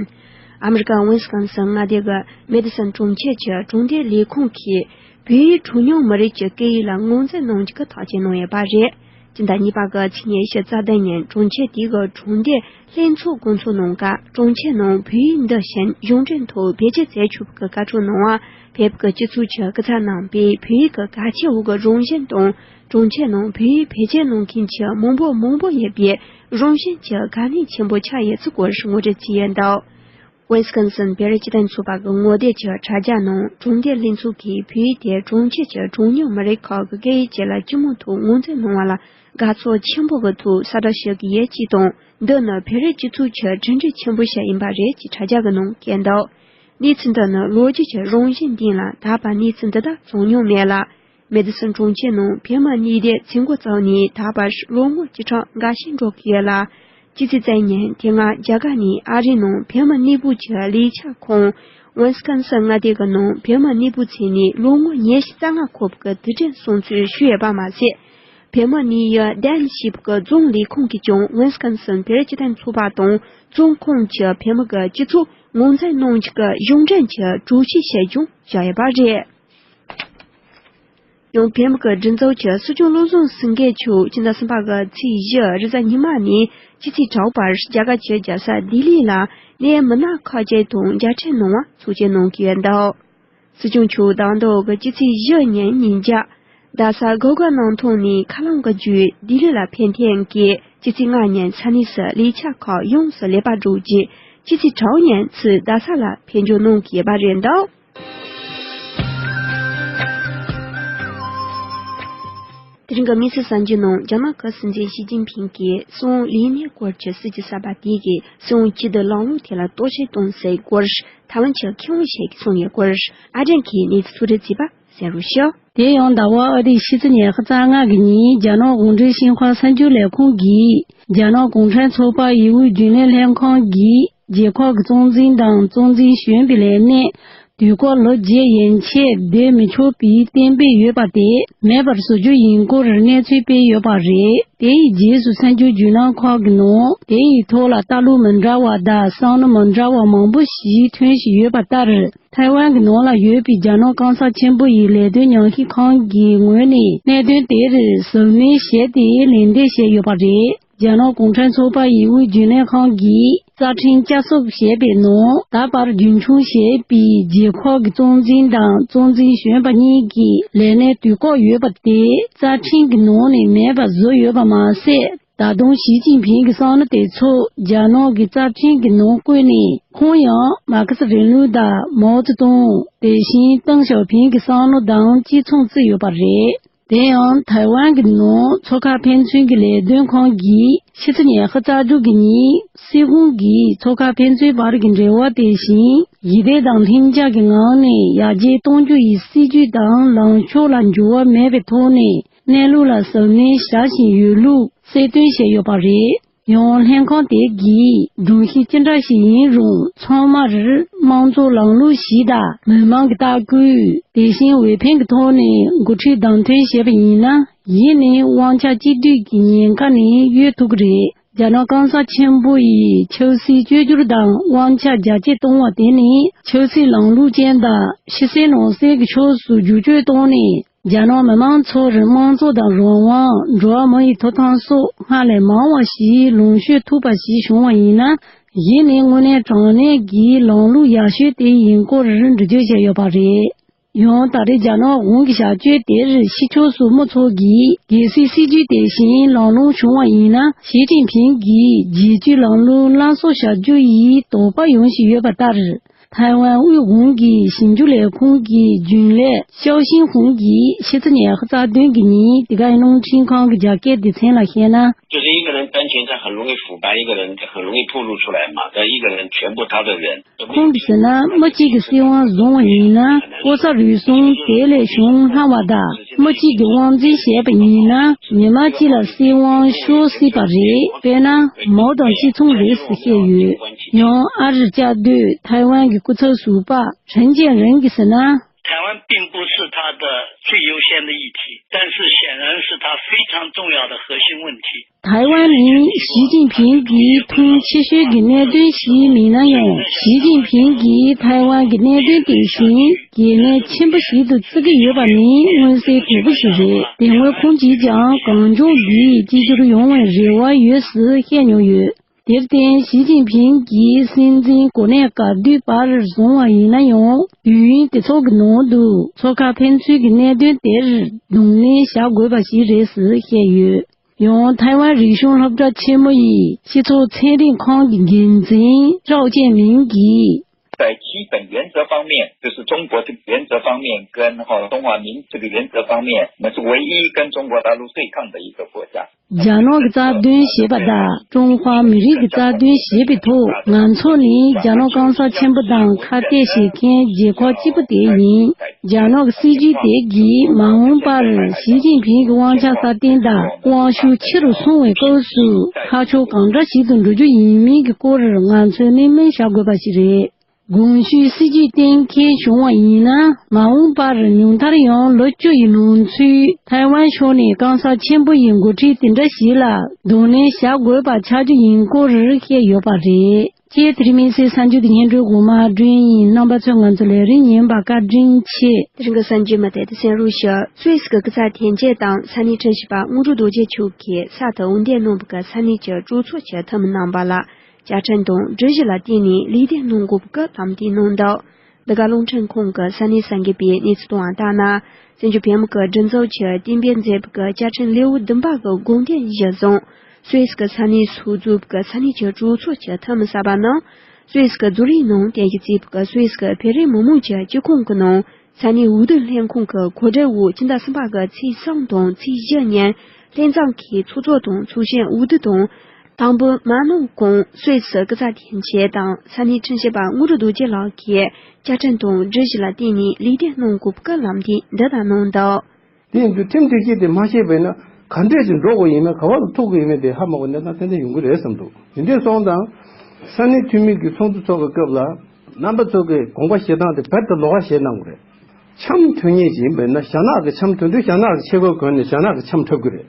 ཨ་མི་རི་ཀ་ཝིན་སི་ཀོན་སིན་མངའ་སྡེ་གི་མེ་ཏི་སོན་གྲོང་ཁྱེར་གྱི་གྲོང་སྡེ་ལས་ཁུངས་ཀྱིས་བོད་ཡིག་གྲངས་ཉུང་མི་རིགས་ཀྱི་སྐད་ཡིག་ལ་ངོས་འཛིན་གནང་རྒྱུ་གི་ཐག་བཅད་གནང་ཡོད་པ་རེད། སྤྱི་ཟླ་གཉིས་པ་གི་ཚེས་ཉེར་བཞི་རྩ་བདུན་ཉིན་གྲོང་ཁྱེར་དེ་གི་གྲོང་སྡེ་ལྷན་ཚོགས་འགོ་ཚུགས་གནང་སྐབས། གྲོང་ཁྱེར་ནང་བོད་ཡིག་འདི་བཞིན་གཞུང་འབྲེལ་ཐོག་བེད་སྤྱོད་མཛད་ཆོག་པའི་བཀའ་འཁྲོལ་གནང་བ། བོད་ཀྱི་སྤྱི་ཚོགས་ཀྱི་སྐུ་ཚབ་རྣམ་པས་བོད་ཡིག་གི་གལ་ཆེ་བོ་གི་རང་བཞིན་དང་། གྲོང་ཁྱེར་ནང་བོད་ཡིག་བེད་སྤྱོད་གནང་མཁན་གྱི་མི་འབོར་མང་པོ་ཡོད་པའི་རང་བཞིན་གྱི་དཀའ་གནད་ཆེན་པོ་ཆགས་ཡོད་ཚུལ་སྐོར་ངོ་སྤྲོད་བྱས་ཡོད་འདུག་ཝིན་སི་ཀོན་སིན་བོད་རིགས་སྤྱི་མཐུན་ཚོགས་པ་གི་ངོ་དེབ་ཀྱི་དྲ་རྒྱ་ནང་གྲོང་སྡེ་ལྷན་ཚོགས་ཀྱིས་བོད་ཡིག་དེ་གྲོང་ཁྱེར་གྱི་གྲངས་ཉུང་མི་རིགས་ཁག་གི་སྐད་ཡིག་བཅས་ལ་སྤྱི་དམངས་ཐོག་ངོས་འཛིན་གནང་བ་ལ་དགའ་ཚོར་ཆེན་པོ་གི་ཐོག་གསལ་བསྒྲགས་ཞུ་གི་ཡོད་ཅེས་དང་། འདི་ནི་བོད་རིགས་སྤྱི་ཚོགས་ཀྱི་གྲུབ་འབྲས་ཆེན་པོ་ཞིག་ཡིན་པ་རེད་ཅེས་དྲ་རྒྱ་གི་ནང་བཀོད་འདུག་གནས་ཚུལ་འདི་ནི་ལོ་རྒྱུས་ཀྱི་རང་བཞིན་ལྡན་ལ། ད་བར་གནས་ཚུལ་འདི་དག་བྱུང་མྱོང་མེད་ལ། མེ་ཏི་སོན་གྲོང་ཁྱེར་ནང་བོད་མི་གནས་སྡོད་བྱེད་འགོ་བཙུགས་ནས་ད་བར་ལོ་ངོ་བཅུ་ཕྲག་འགའ་ཤས་འགྲོ་གི་ཡོད་ལ། སྤྱི་ཚེས་རྩ་ཉིན་དེ་སྔ་རྒྱ་གར་ནས་ཨ་རིའི་ནང་བོད་མི་གནས་སྤོ་གྱི་ལས་འཆར་ཁང་ཝིན་སི་ཀོན་སིན་མངའ་སྡེ་གི་ནང་བོད་མི་གནས་སྤོ་བྱས་ནས་ལོ་ངོ་ཉི་ཤུ་རྩ་ལྔ་འཁོར་བའི་དུས་དྲན་སྲུང་བརྩི་ཞུས་ཡོད་པ་མ་ཟད། བོད་མི་གནས་ཡུལ་ལྡན་ཞེས་པའི་རྫོང་ལས་ཁུངས་ཀྱིས་ཀྱང་ཝིན་སི་ཀོན་སིན་བོད་རིགས་སྤྱི་མཐུན་ཚོགས་པ་དང་རྫོང་ཁོངས་ཀྱི་བོད་མི་གི་སྤྱི་ཚོགས་ངོས་འཛིན་གནང་རྒྱུ་གི་གཞུང་འབྲེལ་གྱི་གྲོས་ཆོད་ཞིག་ཀྱང་བཞག་ཡོད་པ་རེད། ཡང་བོད་མི་གི་སྒྲིག་འཛུགས་ཀྱི་སྲིད་སྐྱོང་བློ་བཟང་སེང་གེ་མཆོག་ཕྱི་ཟླ་གསུམ་པ་གི་ཚེས་བཞི་རེས་གཟའ་ཉི་མ་ནས་ཕྱི་ཚེས་དྲུག་བར་རྒྱ་གར་གྱི་རྒྱལ་ས་ལྡི་ལི་ལ་གནས་མི་སྣ་ཁག་ཅིག་དང་མཇལ་འཕྲད་གནང་བ་ཚོགས་ཆེན་གནང་གི་ཡོད་འདུག། སྲིད་སྐྱོང་མཆོག་དང་ཐོག་གི་ཕྱི་ཚེས་བཞི་ཉིན་ཉིན་རྒྱ་རྡ་ས་སྒོ་ཁ་ནང་ཐོན་ནས་ཁ་ལང་གི་བརྒྱུད་ལྡི་ལི་ལ་ཕེབས་ཐེངས་ཀྱི་ཕྱི་ཚེས་ལྔ་ཉིན་ས་གནས་སུ་ལས་འཆར་ཁག་ཡོངས་སུ་ལེགས་པར་གྲུབ་རྗེས་ཕྱི་ཚེས་དྲུག་ཉིན་ཚུར་རྡ་ས་ལ་ཕེབས་འབྱོར་གནང་གི་ཡོད་པ་རེད་འདུག། དེ་རིང་གི་དམིགས་བསལ་གསར་འགྱུར་ནང་རྒྱ་ནག་གི་སྲིད་འཛིན་ཞི་ཅིན་ཕིང་གིས་སྲིད་དབང་ལས་གནས་སྐོར་གྱི་སྲིད་ཇུས་གསར་པ་དེ་གིས་སྲིད་དབང་སྤྱི་བསྡུ་ལམ་ལུགས་ཐད་ལ་རྟོག་ཞིབ་གཏོང་སའི་སྐོར་ཐའེ་ཝན་གྱི་མཁས་དབང་ཞིག་གིས་གསུངས་ཡོད་སྐོར་ཨ་ཅག་གིས་གནས་ཚུལ་ཐོར་བྲིས་བྱས་པ་གསན་རོགས་ཞུ། དེ་ཡང་ཟླ་བ་ཨ་རིའི་ཕྱི་ཚེས་ཉི་ཤུ་རྩ་ལྔ་གི་ཉིན་རྒྱ་ནག་གུང་ཁྲན་ཞིང་ཁ་གསར་འགྱུར་ལས་ཁུངས་ཀྱིས་རྒྱ་ནག་གུང་ཁྲན་ཚོགས་པ་ཡིར་དབུས་རྒྱུན་ལས་ལྷན་ཁང་གིས་རྒྱལ་ཁབ་ཀྱི་གཙོ་འཛིན་དང་གཙོ་འཛིན་གཞོན་པའི་ལས་གནས་དུས་བཀག་ལོ་བརྒྱད་ཡན་ཆད་སྡོད་མི་ཆོག་པའི་གཏན་འབེབས་ཡོད་པ་དེ་མེད་པར་བཟོ་རྒྱུ་ཡིན་སྐོར་གནས་ཚུལ་སྤེལ་ཡོད་པ་རེད། དེ་ཡི་རྗེས་སུ་གསར་འགྱུར་བརྒྱུད་ལམ་ཁག་གི་ནང་དེ་ཡི་ཐོག་ལ་ལྟ་ལུགས་མི་འདྲ་བ་དང་བསམ་བློ་མི་འདྲ་བ་མང་པོ་ཞིག་ཐོན་བཞིན་ཡོད་པ་ལྟར། ཐའེ་ཝན་གྱི་ནང་ལ་ཡོད་པའི་རྒྱ་ནག་གང་ཟག་ཆེན་པོ་ཡི་ལས་དོན་ཉམས་ཞིབ་ཁང་གི་ངོས་ནས་གནད་དོན་དེར་གཟབ་ནན་བྱས་ཏེ་ལན་འདེབས་བྱས་ཡོད་པ་རེད། རྒྱ་ནག་གུང་ཁྲན་ཚོགས་པ་ཡི་དབུས་རྒྱུན་ལས་ཁང་གིས་རྩ་ཁྲིམས་བསྐྱར་གསོ་བྱས་པའི་ནང་ད་བར་རྒྱུན་འཁྱོངས་བྱས་པའི་རྒྱལ་ཁབ་ཀྱི་གཙོ་འཛིན་དང་གཙོ་འཛིན་གཞོན་པ་གཉིས་ཀྱི་ལས་གནས་དུས་བཀག་ཡོད་པ་དེ་རྩ་ཁྲིམས་ཀྱི་ནང་ནས་མེད་པ་བཟོས་ཡོད་པ་མ་ཟད། ད་དུང་ཞི་ཅིན་ཕིང་གི་བསམ་བློ་དེ་ཚོ་རྒྱ་ནག་གི་རྩ་ཁྲིམས་ཀྱི་ནང་བཀོད་ནས། ཁོང་ཡང་མར་ཁེ་སི་རིང་ལུགས་དང་མའོ་ཙེ་ཏུང་། དེ་བཞིན་ཏེང་ཞའོ་ཕིང་གི་བསམ་བློ་དང་གཅིག་མཚུངས་བརྩི་ཡོད་པ་རེད། དེ་ཡང་ཐའེ་ཝན་གྱི་ནང་མཚོ་ཁ་ཕན་ཚུན་གྱི་ལས་དོན་ཁང་གིས་ཕྱི་ཚེས་ཉི་ཤུ་རྩ་དྲུག་གི་ཉིན་སྲིད་ཁོངས་ཀྱི་མཚོ་ཁ་ཕན་ཚུན་བར་གྱི་འབྲེལ་བ་དེ་བཞིན་ཞི་བདེ་དང་ལྷིང་འཇགས་ཀྱི་ངང་ནས་ཡར་རྒྱས་གཏོང་རྒྱུ་ཡི་སྲིད་ཇུས་དང་ལངས་ཕྱོགས་ལ་འགྱུར་བ་མེད་པའི་ཐོག་ནས། གནས་ལུགས་ལ་གཟབ་ནན་བྱ་བཞིན་ཡོད་ལུགས་གསལ་སྟོན་བྱས་ཡོད་པ་རེད། ཡང་ལྷན་ཁང་དེ་གིས་སྒྲོམ་གཞི་ཅི་འདྲ་ཞིག་ཡིན་རུང་ཚང་མར་དམངས་གཙོ་ལམ་ལུགས་ཤིག་དང་མི་མང་གི་ལྟ་སྐུལ། དེ་བཞིན་འོས་འཕེན་གྱི་ཐོག་ནས་འགོ་ཁྲིད་བདམས་ཐོན་བྱས་པ་ཡིན་ན་གཞི་ནས་དབང་ཆ་གཅིག་སྡུད་ཀྱི་ཉེན་ཁ་ནས་གཡོལ་ཐུབ་ཀྱི་རེད། རྒྱ་ནག་གང་ཟག་ཆེན་པོ་ཡིས་ཆབ་སྲིད་བཅོས་བསྒྱུར་དང་དབང་ཆ་རྒྱ་སྐྱེད་གཏོང་བ་དེ་ནི་ཆབ་སྲིད་ལམ་ལུགས་ཅན་དང་ཕྱི་གསལ་ནང་གསལ་གྱི་ཕྱོགས་སུ་བསྒྱུར་བཅོས་བཏང་ནས། རྒྱ་ནག་མི་དམངས་ཚོར་དམངས་གཙོ་དང་རང་དབང་། འགྲོ་བ་མི་ཡི་ཐོབ་ཐང་སོགས་སྔར་ལས་མང་བ་ཞིག་ལོངས་སྤྱོད་ཐུབ་པ་ཞིག་བྱུང་བ་ཡིན་ན། གཞི་ནས་དངོས་གནས་དྲང་གནས་ཀྱི་ལམ་ལུགས་ཡག་ཤོས་དེ་ཡིན་སྐོར་འགྲེལ་བརྗོད་བྱས་ཡོད་པ་རེད། ཡང་ད་རེས་རྒྱ་ནག་གཞུང་གི་བྱ་སྤྱོད་དེར་ཕྱི་ཕྱོགས་སུ་མི་ཚོགས་ཀྱིས་གལ་སྲིད་སྲིད་ཇུས་དེ་བཞིན་ལམ་ལྷོང་བྱུང་བ་ཡིན་ན། ཞི་ཅིན་ཕིང་གིས་རྒྱལ་སྤྱིའི་ལམ་ལུགས་སླར་གསོ་བྱ་རྒྱུ་ཡི་དོགས་པ་ཡོང་བཞིན་ཡོད་པ་ལྟར། ཐའེ་ཝན་དབུས་གཞུང་གི་ཞིབ་འཇུག་ལས་ཁུངས་ཀྱི་རྒྱུན་ལས་ཞའོ་ཤིན་ཧུང་གིས་ཕྱི་ཚེས་ཉི་ཤུ་རྩ་བདུན་གྱི་ཉིན་དེ་གའི་རླུང་འཕྲིན་ཁང་གི་རྒྱ་སྐད་སྡེ་ཚན་ལ་བཤད་ན། 就是一个人当前他很容易腐败，一个人很容易暴露出来嘛，但一个人全部他的人。 ཁོང་གི་ཟེར་ན་མི་གཅིག་གི་སྲིད་དབང་བཟུང་བ་ཡིན་ན་ལྐོག་ཟ་རུལ་སུངས་དེ་ལས་བྱུང་སླ་བ་དང་། མི་གཅིག་གི་དབང་འཛིན་བྱས་པ་ཡིན་ན་ཉི་མ་གཅིག་ལ་སྲིད་དབང་ཤོར་སྲིད་པ་རེད། དཔེར་ན་མའོ་དང་གཅིག་མཚུངས་རེད་ཟེར་བཤད་ཡོད། ཡང་ཨ་རིར་བཅའ་སྡོད་ཐའེ་ཝན་གྱི་སྐུ་ཚབ་ཟུར་པ་ཁྲེན་ཅན་རེན་གྱིས་ཟེར་ན། 台湾并不是他的最优先的议题，但是显然是他非常重要的核心问题。 ཐའེ་ཝན་ནི་ཞི་ཅིན་ཕིང་གི་མཐོང་ཆེ་ཤོས་ཀྱི་གནད་དོན་ཞིག་མིན་ན་ཡང་། ཞི་ཅིན་ཕིང་གིས་ཐའེ་ཝན་གྱི་གནད་དོན་དེ་བཞིན་གལ་གནད་ཆེན་པོ་ཞིག་ཏུ་བརྩི་གི་ཡོད་པ་ནི་མངོན་གསལ་དོད་པོ་ཞིག་རེད། དེ་སྔོན་ཁོང་གིས་ཀྱང་གང་བྱུང་གིས་གཅིག་གྱུར་ཡོང་བའི་རེ་བ་ཡོད་ཟེར་བཤད་མྱོང་ཡོད། དེར་བརྟེན་ཞི་ཅིན་ཕིང་གིས་སྲིད་འཛིན་གོ་གནས་ག་དུས་པར་བཟུང་བ་ཡིན་ན་ཡང་། དུས་ཡུན་དེ་ཚོ་གི་ནང་དུ་མཚོ་ཁ་ཕན་ཚུན་གྱི་གནད་དོན་དེར་གདོང་ལེན་བྱ་དགོས་པ་ཞིག་རེད་ཟེར་བཤད་ཡོད། ཡང་ཐའེ་ཝན་རིག་གཞུང་སློབ་གྲྭ་ཆེན་མོ་ཡི་སྤྱི་ཚོགས་ཚན་རིག་ཁང་གི་འགན་འཛིན་ཀྲའོ་ཅན་མིང་གིས། 在基本原则方面，就是中国这个原则方面，跟哈中华民这个原则方面，我们是唯一跟中国大陆对抗的一个国家。 རྒྱ་ནག་གི་རྩ་དོན་ཞེས་པ་དང་ཀྲུང་ཧྭ་མི་རིགས་ཀྱི་རྩ་དོན་ཞེས་པའི་ཐོག་ང་ཚོ་ནི་རྒྱ་ནག་གང་ཟག་ཆེན་པོ་དང་ཁ་གཏད་བྱེད་མཁན་རྒྱལ་ཁབ་གཅིག་པུ་དེ་ཡིན། རྒྱ་ནག་གི་སྲིད་ཇུས་དེ་གིས་མ་འོངས་པར་ཞི་ཅིན་ཕིང་གི་དབང་ཆ་སྲ་བརྟན་དང་དབང་ཤུགས་ཆེ་རུ་སོང་བའི་སྐབས་སུ་ཁ་ཕྱོགས་གང་འདྲ་ཞིག་ཏུ་འགྲོ་རྒྱུ་ཡིན་མིན་གྱི་སྐོར་ང་ཚོས་གླེང་མོལ་བྱ་དགོས་པ་ཞིག་རེད། གོང་ཞུས་སྲིད་ཇུས་གཏན་འཁེལ་བྱུང་བ་ཡིན་ན། མ་འོངས་པར་ཉུང་མཐར་ཡང་ལོ་བཅུ་ཡི་ནང་ཚུད་ཐའེ་ཝན་ཕྱོགས་ནས་གང་ཟག་ཆེན་པོ་ཡི་འགོ་ཁྲིད་དེ་འདྲ་ཞིག་ལ་གདོང་ལེན་བྱ་དགོས་པ་ཆགས་རྒྱུ་ཡིན་སྐོར་བཤད་ཡོད་པ་རེད། ཅེས་དེ་རིང་མི་སེར་གསར་འགྱུར་གྱི་སྙན་སྒྲོན་འོག་མ་སྒྲོན་ཡིན། རྣམ་པ་ཚོ་ང་ཚོ་ལས་རིམ་ཉན་པ་བཀའ་དྲིན་ཆེ། དེ་རིང་གི་གསར་འགྱུར་མ་དེ་དུ་གསན་རོགས་ཞུ། སུད་སི་གི་སྐུ་ཚབ་དོན་གཅོད་དང་ས་གནས་ཁྲིམས་ཞིབ་པ་དངོས་གྲུབ་རྡོ་རྗེ་མཆོག་གིས་གསར་དུ་འོས་འདེམས་གནང་བའི་ས་གནས་ཀྱི་གྲོས་ཚོགས་ཀྱི་འཐུས་མི་རྣམ་པ་ལ་བཅའ་ཁྲིམས་དང་སྒྲིག་གཞི་ལ་བརྟེན་ནས་ལས་དོན་གནང་དགོས་པའི་ལམ་སྟོན་གནང་འདུག་འདི་ག་རླུང་འཕྲིན་ཁང་གི་ས་གནས་གསར་འགོད་པས་གནས་ཚུལ་བཏང་བ་ལྟར་ན། བཙན་བྱོལ་བོད་མི་གི་སྒྲིག་འཛུགས་ཀྱིས་གཏན་འབེབས་མཛད་པའི་བཅའ་ཁྲིམས་ལེའུ་བདུན་པ་གི་དགོངས་དོན་གཞིར་བཟུང་། སུད་སི་གི་ས་གནས་སུ་ཛུ་གི་ས་གནས་ཀྱི་གྲོས་ཚོགས་ཀྱི་འཐུས་མི་གསར་པ་རྣམས་སུད་སི་གི་རྫོང་རིམ་ནང་རྟེན་གཞི་བྱས་པའི་སུད་སི་གི་བོད་རིགས་མི་མང་གི་སྤྱི་ཁང་གི་ནང་ས་གནས་འོས་བསྡུ་ལྷན་ཁང་གི་གོ་སྒྲིག་འོག་ཕྱི་ཟླ་གསུམ་པ་གི་ཚེས་གསུམ་དང་ཚེས་བཞི་ཉིན་ལྷན་འཛོམས་ཀྱི་ཚོགས་གཙོ་དང་ཚོགས་གཞོན་འོས་བསྡུ་དང་། དང་པོ་མ་གནང་གོང་སུད་སི་སྐུ་ཚབ་དོན་གཅོད་དང་ས་གནས་ཁྲིམས་ཞིབ་པ་དངོས་གྲུབ་རྡོ་རྗེ་ལགས་ཀྱིས་བཅའ་ཁྲིམས་དང་སྒྲིག་གཞི་ལ་བརྟེན་ནས་ལས་དོན་གནང་དགོས་པའི་ལམ་སྟོན་འདི་ལྟར་གནང་འདུག་དེ་ཡིན་དུས་ཁྲིམས་སྒྲིག་གཞི་དེ་མ་ཤེས་པས་ན་ག་འདྲས་ཀྱི་འགྲོ་དགོས་ཡིན་མིན་ག་བ་ལ་ཐུག་དགོས་ཡིན་མིན་དེ་ཧ་མ་གོ་གནས་སྟངས་ཏན་ཏན་ཡོང་གི་རེད་བསམ་འདུག་དེ་འདྲས་སོང་ཙང་ས་གནས་འཐུས་མི་གི་ཚོགས་འདུ་ཚོགས་ཀྱི་སྐབས་ལ་རྣམ་པ་ཚོ་གི་དགོངས་པ་བཞེས་སྟངས་དེ་རྦད་དེ་ལོགས་ཀ་བཞེས་གནང་དགོས་རེད། འཆམ་མཐུན་ངེས་ཀྱི་ཡིན་པས་ན་ཞྭ་ནག་གི་འཆམ་མཐུན་དུས་ཞྭ་ནག་གི་ཆས་གོས་གོན་ནས་ཞྭ་ནག་གི་འཆམ་འཁྲབ་ཀྱི་རེད།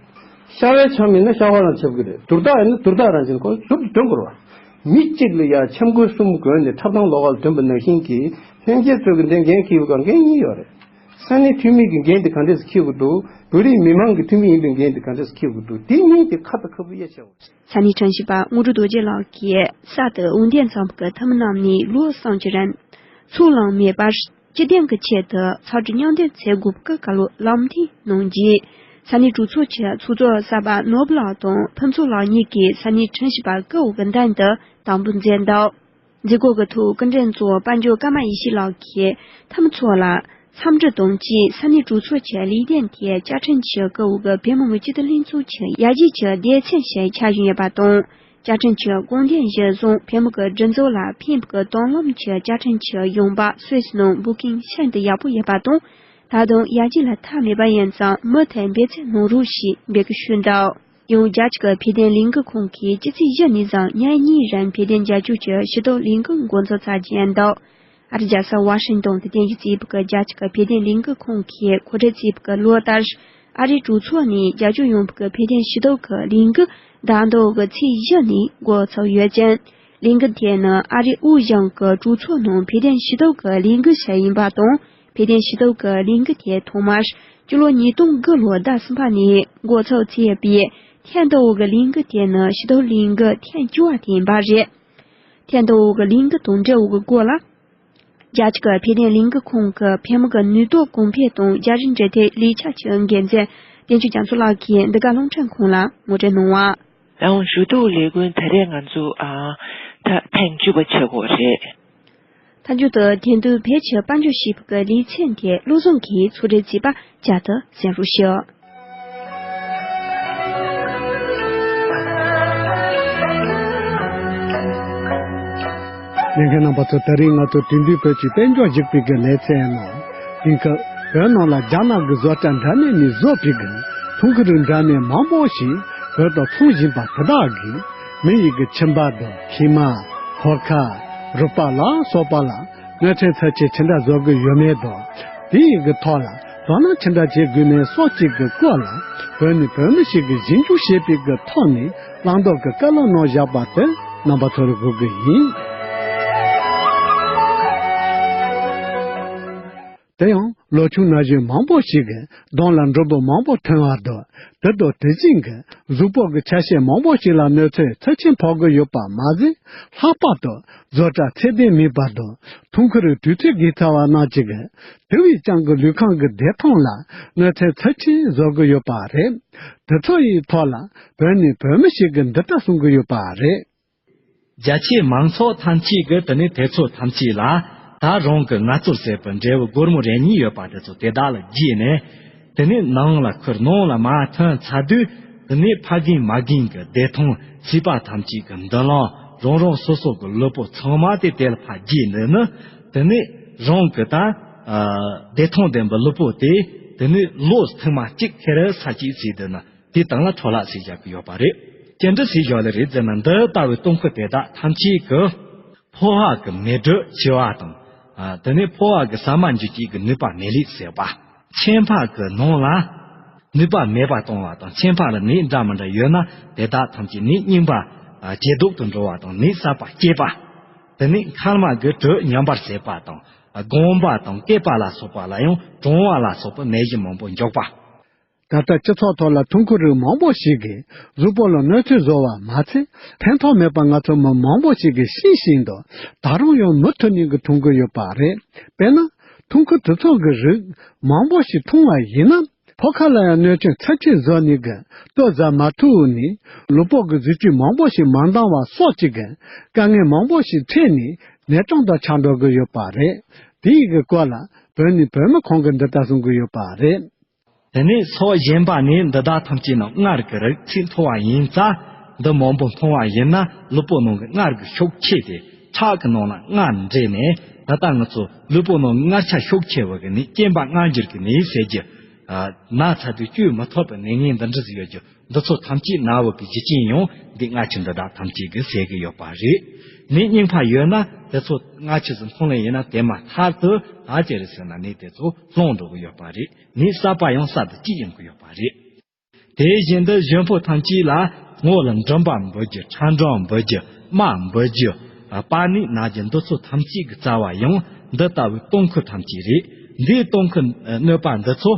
ཤ་བའི་འཆམ་ཡིན་ན་ཤ་བ་རང་འཁྲབ་ཀྱི་རེད། དུར་བདག་ཡིན་ན་དུར་བདག་རང་བཞིན་ཁོ་ཟུར་དུ་འདོན་དགོས་རེད་བ། མི་གཅིག་ལ་ཡ་འཆམ་གོས་གསུམ་གོན་ནས་འཁྲབ་སྟངས་ལོགས་ཀ་ལ་འདོན་པ་ནང་བཞིན་གྱི་ལྷན་རྒྱས་ཚོས་ཀྱི་འདི་འགན་འཁྱེར་བའི་སྒང་འགན་གཉིས་ཡོད་རེད། ས་གནས་འཐུས་མི་གི་འགན་དེ་ག་འདྲས་སེ་འཁྱེར་དགོས་འདུག་བོད་རིགས་མི་མང་གི་འཐུས་མི་ཡིན་པའི་འགན་དེ་ག་འདྲས་སེ་འཁྱེར་དགོས་འདུག་དེ་གཉིས་དེ་ཁ་དང་ཁ་སྤུ་དབྱེ་ཕྱེ་དགོས། ས་གནས་ཁྲིམས་ཞིབ་པ་དངོས་གྲུབ་རྡོ་རྗེ་ལགས་ཀྱིས་གསར་དུ་འོས་འདེམས་ཚོགས་པའི་འཐུས་མི་རྣམས་ནས་ལོ་གསུམ་གྱི་རིང་ཚོགས་ལངས་མེད་པར་སྤྱི་བདེ་གི་ཆེད་དུ་ཚོགས་སྒྲིག་མཉམ་འདེམས་བྱེད་དགོས་པའི་སྐོར་ལམ་སྟོན་གནང་རྗེས། ས་གནས་གྲོས་ཚོགས་ཀྱི་ཚོགས་གཙོ་གསར་པ་ནོར་བུ་ལགས་དང་ཕུན་ཚོགས་ལགས་གཉིས་ཀྱིས་ས་གནས་ཁྲིམས་ཞིབ་པ་སྐུ་འོག་གི་མདུན་དུ་དམ་འབུལ་མཛད་འདུག་མཛད་སྒོ་གི་ཐོག་སྐུ་མགྲོན་གཙོ་བོ་དཔལ་འབྱོར་ཀརྨ་ཡེ་ཤེས་ལགས་ཀྱིས་འཐུས་མི་ཚོ་ལ་འཚམས་འདྲི་དང་བཅས་ས་གནས་གྲོས་ཚོགས་ཀྱི་ལས་དོན་དེ་བཅའ་ཁྲིམས་ཀྱི་སྐུ་འོག་གི་བོད་མི་མང་སྤྱི་འཐུས་ལྷན་ཚོགས་ཀྱི་ཡར་རྒྱས་ཀྱི་སྡེ་ཚན་ཞིག་ཆགས་བཞིན་ཡོད་པ་དང་། བཅའ་ཁྲིམས་ཀྱི་དགོངས་དོན་གཞིར་བཟུང་བོད་མི་གི་སྒྲིག་འཛུགས་ལ་ཕན་པའི་དོན་ལམ་གྱི་བཅའ་ཁྲིམས་ཀྱི་ཡོང་འབབ་སུད་སི་ནང་འབུལ་མཁན་ཤིན་ཏུ་ཡག་པོ་ཡོད་པ་དང་། ད་དུང་ཡར་རྒྱས་ལ་མཐའ་མེད་པ་ཡིན་ཙང་མུ་མཐུད་འབད་བརྩོན་གནང་རོགས་ཞེས་འབོད་སྐུལ་ཞུས་འདུག་ཡང་རྒྱ་ཆེ་གི་བོད་དོན་ལས་འགུལ་ཁང་གིས་ཕྱི་ཚེས་བཞི་ནས་བཟུང་ཉིན་གཉིས་རིང་བོད་དོན་རྒྱབ་སྐྱོར་གྱི་ཞུ་གཏུག་ལས་འགུལ་འགོ་འཛུགས་ཚར་རྒྱུ་ཡིན་འདུག་ཨ་རིའི་རྒྱལ་ས་ཝ་ཤིང་ཏོན་དུ་རྟེན་གཞི་བྱས་པའི་རྒྱ་ཆེ་གི་བོད་དོན་ལས་འགུལ་ཁང་གིས་གོ་སྒྲིག་བྱས་པའི་ལོ་ལྟར་ཨ་རིའི་གྲོས་ཚོགས་ནས་རྒྱབ་སྐྱོར་ཡོང་བའི་བོད་དོན་ཞུ་གཏུག་གི་ལས་འགུལ་ཟླ་མདོ་གི་ཚེས་བཞི་ནས་འགོ་ཚུགས་ཡོད་ཅིང་། ལས་འགུལ་དེ་ནི་ཨ་རིའི་དབུས་གཞུང་གི་གྲོས་ཚོགས་ནང་བོད་དོན་ཞུ་གཏུག་གི་ལས་འགུལ་ཞིག་ཡིན་པ་དང་། བོད་དོན་ཞུ་གཏུག་གི་ལས་འགུལ་དེ་ཐོག་མར་སྤྱི་ལོ་ཉིས་སྟོང་དགུ་ལོའི་ཟླ་གསུམ་པ་ནས་འགོ་ཚུགས་ཚར་བའི་ཐེངས་དང་པོ་གི་ལས་འགུལ་དེ་ནི་ཞུ་གཏུག་ལས་འགུལ་ཐེངས་བཅུ་པ་དེ་ཡིན་པ་རེད། ཐེངས་དང་པོ་གི་ལས་འགུལ་དང་འབྲེལ་བའི་སྐོར་ལ། རྒྱ་ཆེ་གི་བོད་དོན་ལས་འགུལ་ཁང་གི་བོད་མི་གི་ནུས་སྟོབས་གོང་འཕེལ་དང་རྒྱ་རིགས་འབྲེལ་མཐུད་ལས་འཆར་གྱི་འགན་འཛིན་བསྟན་ཆོས་རྒྱ་མཚོ་ལགས་ཀྱིས་འདི་ག་རླུང་འཕྲིན་ཁང་ལ་ངོ་སྤྲོད་གནང་བ། ཡང་ཞུ་གཏུག་ལས་འགུལ་དེ་རིང་ང་ཚོ་ཨ་ད་ཐེངས་བཅུ་པ་བྱེད་སྒོ་རེད། མཐའ་མཇུག་ཏུ་དེང་དུས་བོད་ཀྱི་དཔལ་འབྱོར་ཞེས་པའི་ལེ་ཚན་དེ་བློ་བཟང་གིས་ཚོགས་སྒྲིག་བྱས་པ་བསྐྱར་དུ་གསན་རོགས་ཞུ། ལྷན་རྒྱས་རྣམ་པ་ཚོ། ད་རིང་ང་ཚོ་དེང་དུས་བོད་ཀྱི་དཔལ་འབྱོར་ཞེས་པའི་གི་ལེ་ཚན་ནང་། དེང་སྐབས་བོད་ནང་ལ་རྒྱ་ནག་གི་བཟོ་གྲྭ་འདྲ་མིན་ནས་བཟོས་པའི་གི་ཐོན་ཁུངས་རིགས་འདྲ་མིན་མང་པོ་ཞིག་བོད་དུ་ཚོང་བཞིན་པ་དེ་དག་གིས་མི་ཡི་གི་ཁྱིམ་པ་དང་ཁྱིམ་མ། ཕོར་ཁ། རུས་པ་ལ་སོགས་པ་ལ་གནོད་འཚེ་ཚབས་ཆེ་ཅི་འདྲ་བཟོ་གི་ཡོད་མེད་དང་། དེ་ཡི་གི་ཐོག་ལ་དོ་སྣང་ཅི་འདྲ་བྱེད་དགོས་མེད་སོགས་ཀྱི་གི་སྐོར་ལ་བོད་ནས་བོད་མི་ཞིག་གིས་ཞིབ་འཇུག་བྱས་པའི་གི་ཐོག་ནས་བླང་དོར་གྱི་བཀའ་སློབ་གནང་བཞག་པ་དེ་རྣམ་པ་ཚོར་དགོས་ཀྱི་ཡིན། དེ་ཡང་ལོ་ཆུང་ན་གཞོན་མང་པོ་ཞིག་གི་གདོང་ལ་འབྲས་བུ་མང་པོ་ཐོན་པ་དང་། དེ་དང་དེ་བཞིན་གྱི་གཟུགས་པོ་གི་ཆ་ཤས་མང་པོ་ཞིག་ལ་གནོད་འཚེ་ཚབས་ཆེན་ཕོག་གི་ཡོད་པ་མ་ཟད། ལྷག་པར་དུ་བཟོ་གྲྭ་ཚད་ལྡན་མེད་པ་དང་། ཐོན་ཁུངས་དུས་ཚོད་བརྒལ་ཚར་བ་རྣམས་ཀྱིས་དེ་བས་ཀྱང་གི་ལུས་ཁམས་ཀྱི་བདེ་ཐང་ལ་གནོད་འཚེ་ཚབས་ཆེན་བཟོ་གི་ཡོད་པ་རེད། དེ་ཚོ་ཡི་ཐོག་ལ་བོད་ནས་བོད་མི་ཞིག་གིས་འདི་ལྟར་གསུང་གི་ཡོད་པ་རེད། རྒྱ་ཆེའི་མང་ཚོགས་ཐམས་ཅད་ཀྱིས་དེ་ནས་དེ་ཚོ་ཐམས་ཅད་ལ་ད་རང་གི་ངལ་རྩོལ་ཟེར་བའི་འབྲས་བུ་སྒོར་མོ་རེ་གཉིས་ཡོད་པ་དེ་ཚོ་དེ་དག་ལ་བརྗེས་ནས། དེ་ནས་ནང་ལ་ཁུར་ནང་ལ་མར་ཐོན་ཚར་དུས། དེ་ནས་ཕ་རྒན་མ་རྒན་གྱི་བདེ་ཐང་། སོས་པ་ཐམས་ཅད་ཀྱི་མདུན་ལམ། རང་རང་སོ་སོ་གི་ལུས་པོ་ཚང་མ་དེ་དེ་ལ་ཕར་བརྗེས་ནས་ནི། དེ་ནས་རང་གི་ད་ཨ་བདེ་ཐང་ལྡན་པའི་ལུས་པོ་དེ་དེ་ནས་ལོ་ཐེངས་མ་གཅིག་ཁེར་ས་གཅིག་བྱས་དུས་ན། དེ་དང་ལ་འཕྲོ་བརླག་ཟེར་བཞག་གི་ཡོད་པ་རེད། ཅི་འདྲ་ཟེར་བཞག་ལེ་རེད་ཟེར་ན། འདི་ལྟ་བུའི་སྟོང་ཁུ་དེ་དག་ཐམས་ཅད་ཀྱིས་ཕོ་བ་གི་མེ་དྲོད་ཆེ་བ་དང་། ཨ་དེ་ནས་ཕོ་བ་གི་ཟ་མ་འཇུ་བྱེད་ཀྱི་ནུས་པ་མེད་ལེ་ཟེར་བ། ཁྱད་འཕགས་ཀྱི་ནང་ལ་ནུས་པ་མེད་པ་གཏོང་བ་དང་། ཁྱད་འཕགས་ལ་ནད་འདྲ་མི་འདྲ་ཡོད་ན་དེ་དག་ཐམས་ཅད་ནད་རྙིང་པ་ཇེ་སྡུག་ཏུ་འགྲོ་བ་དང་། ནད་གསར་པ་སྐྱེས་པ། དེ་ནས་མཁལ་མ་གི་དྲོད་ཉམས་པར་བྱེད་པ་དང་། སྒོམ་པ་དང་སྐེད་པ་ལ་སོགས་པ་ལ་ཡང་གྲང་བ་ལ་སོགས་པའི་ནད་གཞི་མང་པོ་འཇོག་པ། ད་ལྟ་སྤྱི་ཚོགས་ཐོག་ལ་ཐུང་ཁུ་རིགས་མང་པོ་ཞིག་གིས་གཟུགས་པོ་ལ་གནོད་འཚེ་བཟོ་བ་མ་ཚད་ཕན་ཐོགས་མེད་པ་ང་ཚོ་མི་མང་པོ་ཞིག་གིས་ཤེས་བཞིན་དུ་ད་རུང་ཡང་མུ་མཐུད་ནས་གི་འཐུང་གི་ཡོད་པ་རེད། དཔེར་ན། ཐུང་ཁུ་དེ་ཚོ་གི་རིགས་མང་པོ་ཞིག་འཐུང་བ་ཡིན་ན། ཕོ་ཁ་ལ་ཡང་གནོད་སྐྱོན་ཚབས་ཆེན་བཟོ་ནས་གི་ལྟོ་ཟ་མ་ཐུབ་ནས་གློ་བུར་གི་གཟི་བརྗིད་མང་པོ་ཞིག་མ་འདང་བ་སོགས་ཀྱི་གི་དཀའ་ངལ་མང་པོ་ཞིག་འཕྲད་ནས་ནད་གྲང་དུ་ཆགས་འགྲོ་གི་ཡོད་པ་རེད། དེའི་གི་སྐོར་ལ་བོད་ནས་བོད་མི་ཁོང་གིས་འདི་ལྟར་གསུང་གི་ཡོད་པ་རེད། དེ་ནས་ཕྱོགས་གཞན་པ་ནས་འདི་དག་ཐམས་ཅད་ནང་མངར་གྱི་རིགས་ཚད་མཐོ་བ་ཡིན་ཙང་། འདི་མང་པོ་འཐུང་བ་ཡིན་ན་གློ་བུར་ནང་གི་མངར་གྱི་ཤུགས་ཆེ་སྟེ་ཁྲག་གི་ནང་ལ་མངར་འདྲེས་ནས། ད་ལྟ་ང་ཚོ་གློ་བུར་ནང་མངར་ཆ་ཤུགས་ཆེ་བ་གི་ནི་རྐྱེན་པ་མངར་འགྱུར་གྱི་ནད་ཟེར་རྒྱུ། ན་ཚ་དུས་བཅོས་མི་ཐུབ་པའི་ནད་ངན་འདི་འདྲ་ཟིག་ཡོད་རྒྱུ། འདི་ཚོ་ཐམས་ཅད་ན་བུ་གི་རྒྱུ་རྐྱེན་ཡང་འདི་མངར་ཆུ་འདི་དག་ཐམས་ཅད་ཀྱིས་སེལ་གི་ཡོད་པ་རེད། ནད་རྙིང་པ་ཡོད་ན་དེ་ཚོ་མངར་ཆུ་ཟིག་འཐུང་ལེ་ཡིན་ན་དེ་མ་ཐག་ཏུ་ད་ཅི་རེད་ཟེར་ན་ནད་དེ་ཚོ་སློང་འགྲོ་གི་ཡོད་པ་རེད། ནད་གསར་པ་ཡང་གསར་དུ་སྐྱེས་ཡོང་གི་ཡོད་པ་རེད། དེ་བཞིན་དུ་གཞོན་པོ་ཐམས་ཅད་ལ་སྔོ་ལ་མགྲིན་པ་འབུད་རྒྱུ། ཁྲག་མགྲོན་འབུད་རྒྱུ། རྨ་འབུད་རྒྱུ། པ་ནི་ན་རྒྱུ། འདི་ཚོ་ཐམས་ཅད་ཀྱི་རྩ་བ་ཡང་འདི་ལྟ་བུའི་ཏོང་ཁུ་ཐམས་ཅད་རེད། འདིའི་ཏོང་ཁུ་གནོད་པ་འདི་ཚོ།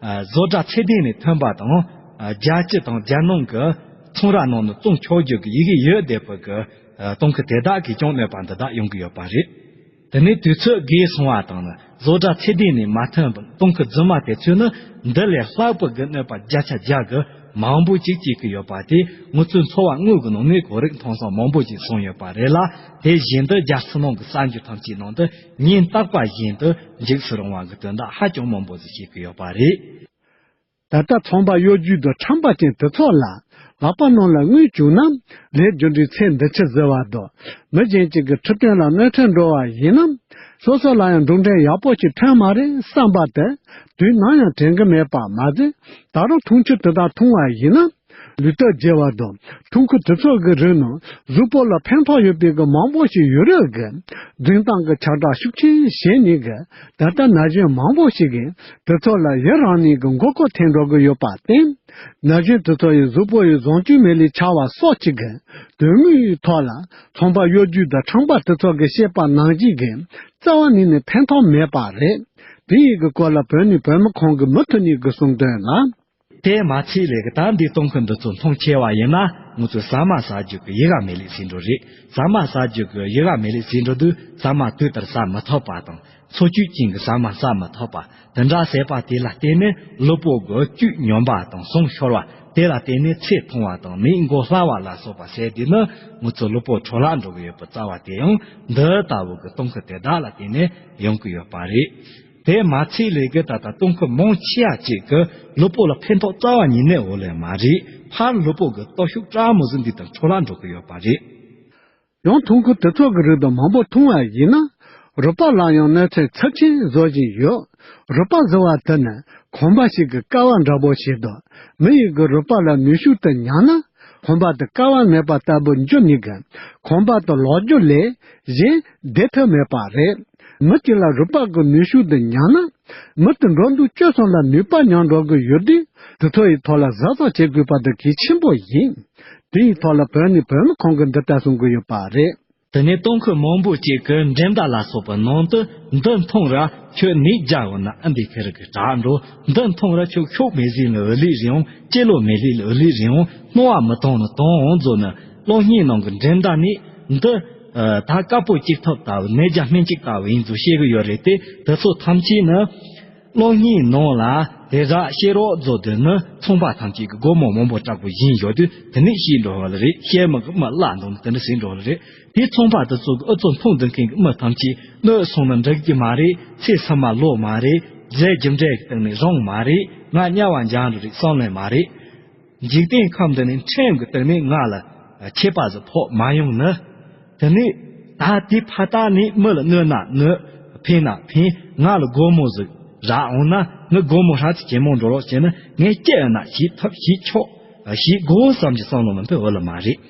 བཟོ་གྲྭ་ཚད་ལྡན་ནས་ཐོན་པ་དང་། རྒྱལ་སྤྱི་དང་རྒྱལ་ནང་གི་ཚོང་ར་ནང་ནས་བཙོང་ཆོག་རྒྱུ་གི་ཡི་གེ་ཡོད་བསྡད་པའི་གི་ཏོང་ཁུ་དེ་དག་གིས་ཀྱང་གནོད་པ་འདི་དག་ཡོང་གི་ཡོད་པ་རེད། དེ་ནས་དུས་ཚོད་རྒས་སོང་བ་དང་ནི་བཟོ་གྲྭ་ཚད་ལྡན་ནས་མ་ཐོན་པའི་ཏོང་ཁུ་རྫུན་མ་དེ་ཚོས་ནི་འདི་ལས་ལྷག་པའི་གི་གནོད་པ་བརྒྱ་ཆ་བརྒྱ་གི་མང་པོ་ཅིག་སྐྱེ་གི་ཡོད་པ་དེ་ང་ཚོའི་འཚོ་བ་དངོས་ཀྱི་ནང་ནས་གོ་རིག་མཐོང་སོང་མང་པོ་ཅིག་སོང་ཡོད་པ་རེད་ལ། དེ་བཞིན་དུ་རྒྱལ་སྤྱི་ནང་གི་གསར་འགྱུར་ཐམས་ཅད་ནང་དུ་ཉིན་རྟག་པ་བཞིན་དུ་འཇིགས་སུ་རུང་བ་གི་དོན་དག་ཧ་ཅང་མང་པོ་ཟིག་སྐྱེ་གི་ཡོད་པ་རེད། ད་ལྟ་ཚོང་པ་གཡོ་སྒྱུ་དང་ཁྲམ་པ་ཅན་དེ་ཚོ་ལ་ལག་པ་ནང་ལ་དངུལ་བཅུག་ན་ལས་རྒྱུ་འབྲས་ཚེ་འདི་ཕྱི་ཟེར་བ་དང་། མི་གཞན་གཅིག་གི་འཕྲོད་བསྟེན་ལ་གནོད་འཚེ་འགྲོ་བ་ཡིན་ན། སོ་སོ་ལ་ཡང་འགྲོ་འགྲན་ཡག་པོ་ཞིག་ཐོན་མ་རེད་བསམ་པ་དེ་དུས་ནམ་ཡང་དྲན་གི་མེད་པ་མ་ཟད། ད་རུང་འཐུང་ཆུ་དེ་དག་འཐུང་བ་ཡིན་ན། ལུས་སྟོབས་རྒྱས་པ་དང་ཐུང་ཁུ་དེ་ཚོ་གི་རིགས་ནང་གཟུགས་པོ་ལ་ཕན་ཐོགས་ཡོད་པའི་གི་མང་པོ་ཞིག་ཡོད་རེད་གི། འཛིན་སྟངས་ཀྱི་ཁྱབ་བསྒྲགས་ཤུགས་ཆེན་བྱས་ནས་གི་ད་ལྟ་ན་གཞོན་མང་པོ་ཞིག་གིས་དེ་ཚོ་ལ་ཡི་རངས་ནས་གི་མགོ་སྐོར་ཐེབས་འགྲོ་གི་ཡོད་པར་བརྟེན། ན་གཞོན་དེ་ཚོ་ཡི་གཟུགས་པོ་ཡི་བཟང་སྤྱོད་མེད་ལས་ཆགས་པ་སོགས་ཀྱི་གི་དོན་དངོས་ཐོག་ལ་ཚོང་པ་གཡོ་སྒྱུ་དང་ཁྲམ་པ་དེ་ཚོ་གིས་བཤད་པ་ནང་བཞིན་གི་རྩ་བ་ཉིད་ནས་ཕན་ཐོགས་མེད་པ་རེད། དེ་ཡི་གི་སྐོར་ལ་བོད་ནས་བོད་མི་ཁོང་གིས་མུ་མཐུད་ནས་གི་གསུངས་དོན་ལ། དེ་མ་ཚད་ལས་ཀྱི་ད་འདི་ཏོང་ཁུ་འདི་ཚོ་འཐུང་ཆེ་བ་ཡིན་ན་ང་ཚོའི་ཟ་མ་ཟ་རྒྱུ་གི་ཡི་ག་མེད་ལས་ཟིན་འགྲོ་རེད། ཟ་མ་ཟ་རྒྱུ་གི་ཡི་ག་མེད་ལས་ཟིན་འགྲོ་དུས་ཟ་མ་དུས་ལྟར་ཟ་མི་ཐུབ་པ་དང་། འཚོ་བཅུད་ཅན་གྱི་ཟ་མ་ཟ་མི་ཐུབ་པ། དེ་འདྲ་བྱས་པ་དེ་ལ་བརྟེན་ནས་གློ་བུར་གྱི་བཅུད་ཉམས་པ་དང་ཟུངས་ཤོར་བ། དེ་ལ་བརྟེན་ནས་ཚེ་ཐུང་བ་དང་ནད་འགོ་སླ་བ་ལ་སོགས་པ་བྱས་དུས་ནི་ང་ཚོའི་གློ་བུར་འཕྲོ་བརླག་འགྲོ་གི་ཡོད་པའི་རྩ་བ་དེ་ཡང་འདི་ལྟ་བུ་གི་ཏོང་ཁུ་དེ་དག་ལ་བརྟེན་ནས་ཡོང་གི་ཡོད་པ་རེད། དེ་མ་ཚད་ལས་ཀྱི་ད་ལྟ་ཏོང་ཁུ་མང་ཆེ་བ་ཅིག་གི་གློ་བུར་ལ་ཕན་ཐོགས་རྩ་བ་ཉིད་ནས་ཡོད་ལེ་མ་རེད། ཕར་གློ་བུར་གྱི་སྟོབས་ཤུགས་བཀྲ་མོ་ཟིག་འདི་དང་འཕྲོ་བརླག་འགྲོ་གི་ཡོད་པ་རེད། ཡང་ཐུང་ཁུ་དེ་ཚོ་གི་རིགས་དང་མང་པོ་འཐུང་བ་ཡིན་ན་རུས་པ་ལ་ཡང་གནོད་འཚེ་ཚབས་ཆེན་བཟོ་བཞིན་ཡོད། རུས་པ་ཟེར་བ་དེ་ནི་ཁང་པ་ཞིག་གི་ཀ་བ་འདྲ་པོ་ཞིག་དང་། མི་ཡི་གི་རུས་པ་ལ་ནུས་ཤུགས་དེ་ཉམས་ན། ཁང་པ་དེ་ཀ་བ་མེད་པ་ལྟ་བུ་འགྱུར་ནས་གི་ཁང་པ་དེ་ལོག་རྒྱུ་ལས་གཞན་བདེ་ཐབས་མེད་པ་རེད། མི་གཅིག་ལ་རུས་པ་གི་ནུས་ཤུགས་དེ་ཉམས་ན། མི་དེ་འགྲོ་འདུག་སྤྱོད་གསུམ་ལ་ནུས་པ་ཉམས་འགྲོ་གི་ཡོད་དུས། དེ་ཚོ་ཡི་ཐོག་ལ་གཟབ་གཟབ་བྱེད་དགོས་པ་དེ་གལ་ཆེན་པོ་ཡིན། དེ་ཡི་ཐོག་ལ་བོད་ནས་བོད་མི་ཁོང་གིས་འདི་ལྟར་གསུང་གི་ཡོད་པ་རེད། དེ་ནས་ཏོང་ཁུ་མང་པོ་ཅིག་གིས་འགྲན་ཟླ་ལ་སོགས་པའི་ནང་དུ་འདི་འཐུང་ར་ཁྱོད་ནད་རྒྱག་འོང་ན་ཨ་འདི་ཁེར་གི་དྲག་འགྲོ། འདི་འཐུང་ར་ཁྱོད་ཤོག་མེད་ཟིན་ལ་འུ་ལི་རེད་འོང་། སྐྱེ་ལོ་མེད་ལི་ལ་འུ་ལི་རེད་འོང་། སྣང་བ་མི་གཏོང་ནི་གཏོང་འོང་། མཛོད་ནི་གློག་བརྙན་ནང་གི་འགྲན་ཟླ་ནི་འདི་ད་དཀར་པོ་གཅིག་ཐབས་ལྟ་བུ་ནད་རྒྱ་སྨན་གཅིག་ལྟ་བུ་ཡིན་ཚུལ་བཤད་གི་ཡོད་རེད་དེ། དེ་ཚོ་ཐམས་ཅད་ནི། གློག་བརྙན་ནང་ལ་དེ་ར་ཤེས་རོགས་མཛོད་དེ་ནི་ཚོང་པ་ཐམས་ཅད་ཀྱི་སྒོར་མོ་མང་པོ་སྤྲད་པོ་ཡིན་ཡོད་དུས་དེ་ནི་ཤེས་འགྲོ་བ་ལ་རེད། ཤེས་མི་གི་མི་བླ་འདོམ་དེ་འདྲ་ཟིན་འགྲོ་བ་ལ་རེད། དེ་ཚོང་པ་དེ་ཚོ་གི་ཨུ་ཚོ་འཐུང་འདོད་མཁན་གི་མི་ཐམས་ཅད་གནོད་སོང་ན་འགྲིག་གི་མ་རེད། ཚེ་ཚང་མ་ལོ་མ་རེད། རྫས་རྒྱུ་འབྲས་ཀྱི་སྟེང་ནས་རང་མ་རེད། ང་དམྱལ་བ་འཇང་རུ་རེད་བསམ་ལེ་མ་རེད། འཇིག་རྟེན་ཁམས་འདི་ནས་ཁྲིམས་ཀྱི་སྟེང་ནས་ང་ལ་ཆད་པ་ཟིག་ཕོག་མ་ཡོང་ནི། དེ་ནས་ད་དེ་ཕ་ཏ་ནས་མི་ལ་གནོད་ན་གནོད། ཕན་ན་ཕན། ང་ལ་སྒོར་མོ་ཟིག་རག་འོང་ན་ངའི་སྒོར་མོ་ཧྲ་ཅིག་ཇེ་མང་འགྲོ་རོགས་བྱས་ན་ངས་སྐྱེ་ཡོད་ན་ཞེས་ཐབས་ཞེས་ཆོག་ཞེས་དགོངས་བསམ་གྱི་བསམ་བློ་མི་འཕེལ་བ་ལ་མ་རེད།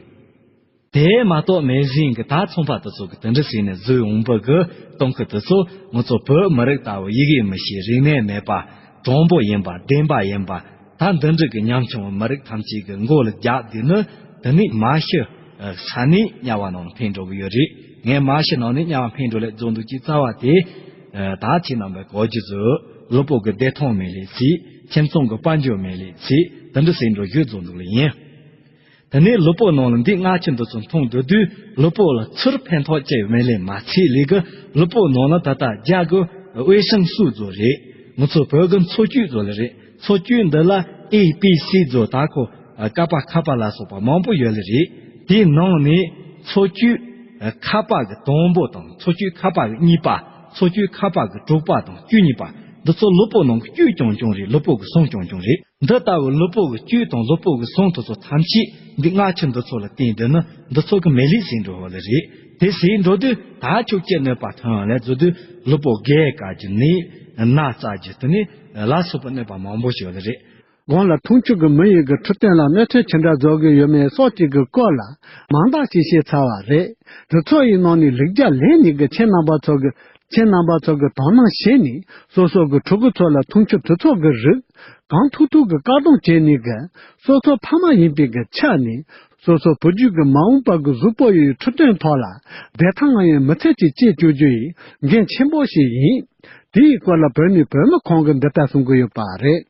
དེ་མ་གཏོགས་མེད་ཟིན་གི་ད་ཚོང་པ་དེ་ཚོ་གི་དེ་འདྲ་ཟིན་ནས་བཟོས་འོང་པ་གི་གཏོང་གི་དེ་ཚོ་ང་ཚོ་བོད་མི་རིགས་ལྟ་བུ་ཡི་གེ་མི་ཤེས་རིག་གནས་མེད་པ། གྲུང་པོ་ཡིན་པ་བདེན་པ་ཡིན་པ། ད་འདི་འདྲ་གི་ཉམ་ཆུང་བའི་མི་རིགས་ཐམས་ཅད་ཀྱི་མགོ་ལ་རྒྱག་དུས་ནི་དེ་ནི་མ་ཤི་ས་ནས་དམྱལ་བ་ནང་ལ་འཕེན་འགྲོ་གི་ཡོད་རེད། ངས་མ་ཤི་ནང་ནས་དམྱལ་བ་འཕེན་འགྲོ་ལེ་རྫོགས་འདུག་ཅེས་རྩ་བ་དེ། ཨ་ད་ཁྱེད་རྣམ་པས་གོ་རྒྱུ་ཚོ་སློབ་དཔོན་གྱི་བདེ་ཐང་མེད་ལེ་ཚེ། ཁྱིམ་ཚང་གི་དཔལ་འབྱོར་མེད་ལེ་ཚེ། དེ་འདྲ་ཟེར་འགྲོ་རྒྱུ་རྫོགས་འདུག་ལེ་ཡིན། དེ་ནས་སློབ་དཔོན་ནང་ལ་འདི་སྔ་ཕྱི་འདི་ཚོ་མཐོང་སྡོད་དུས་སློབ་དཔོན་ལ་ཚུར་ཕན་ཐོགས་ཅི་ཡང་མེད་ལེ་མ་ཚད་ལས་གི་སློབ་དཔོན་ནང་ལ་ད་ལྟ་རྒྱ་གི་ཝེ་ཤང་སུའུ་ཚོ་རེད། ང་ཚོ་བོད་གི་འཚོ་བཅུད་ཚོ་ལ་རེད། འཚོ་བཅུད་འདི་ལ་ཨེ་བི་སི་ཚོ་ད་ཁོ་ཀ་པ་ཁ་པ་ལ་སོགས་པ་མང་པོ་ཡོད་ལེ་རེད། དེའི་ནང་ནས་འཚོ་བཅུད་ཁ་པ་གི་དང་པོ་དང་འཚོ་བཅུད་ཁ་པ་གི་གཉིས་པ། འཚོ་བཅུད་ཁ་པ་གི་དྲུག་པ་དང་བཅུ་གཉིས་པ། འདི་ཚོ་སློབ་དཔོན་ནང་གི་བཅུད་རྐྱང་རྐྱང་རེད། སློབ་དཔོན་གི་ཟུངས་རྐྱང་རྐྱང་རེད། འདི་ལྟ་བུ་སློབ་དཔོན་གི་བཅུད་དང་སློབ་དཔོན་གི་ཟུངས་དེ་ཚོ་ཐམས་ཅད་འདི་སྔ་ཕྱི་འདི་ཚོ་ལ་བརྟེན་དུས་ནི་འདི་ཚོ་གི་མེད་ལེ་ཟེར་འགྲོ་བ་ལེ་རེད། དེ་ཟེར་འགྲོ་དུས་ད་ཁྱོད་ཀྱི་གནོད་པ་ཐོན་ལེ་ཟེར་དུས་སློབ་དཔོན་རྒས་དཀའ་རྒྱུ་ནས་ན་ཚ་རྒྱུ་དེ་ནས་ལ་སོགས་པའི་གནོད་པ་མང་པོ་ཞིག་ཡོད་ལེ་རེད། གོང་ལ་འཐུང་ཆུ་གི་མི་ཡི་གི་འཕྲོད་བསྟེན་ལ་གནོད་འཚེ་ཅི་འདྲ་བཟོ་གི་ཡོད་མེད་སོགས་ཀྱི་གི་སྐོར་ལ་མང་དག་ཅིག་བཤད་ཚར་བ་རེད། དེ་ཚོ་ཡི་ནང་ནས་ལེགས་སྦྱར་ལེན་ནི་གི་ཁྱེད་རྣམ་པ་ཚོ་གི་ཁྱེད་རྣམ་པ་ཚོ་གི་དོ་སྣང་བྱས་ནས་སོ་སོ་གི་ཕྲུ་གུ་ཚོ་ལ་འཐུང་ཆུ་དེ་ཚོ་གི་རིགས་གང་ཐུབ་ཐུབ་གི་བཀག་སྡོམ་བྱས་ནས་གི་སོ་སོ་ཕ་མ་ཡིན་པའི་གི་ཆ་ནས་སོ་སོ་བུ་རྒྱུད་གི་མ་འོངས་པ་གི་གཟུགས་པོ་ཡི་འཕྲོད་བསྟེན་ཐོག་ལ་བདེ་ཐང་ཡང་མི་ཚད་ཅིག་བཅས་བཅུག་རྒྱུ་ཡི་འགན་ཆེན་པོ་ཞིག་ཡིན། དེའི་སྐོར་ལ་བོད་ནས་བོད་མི་ཁོང་གིས་འདི་ལྟར་གསུང་གི་ཡོད་པ་རེད།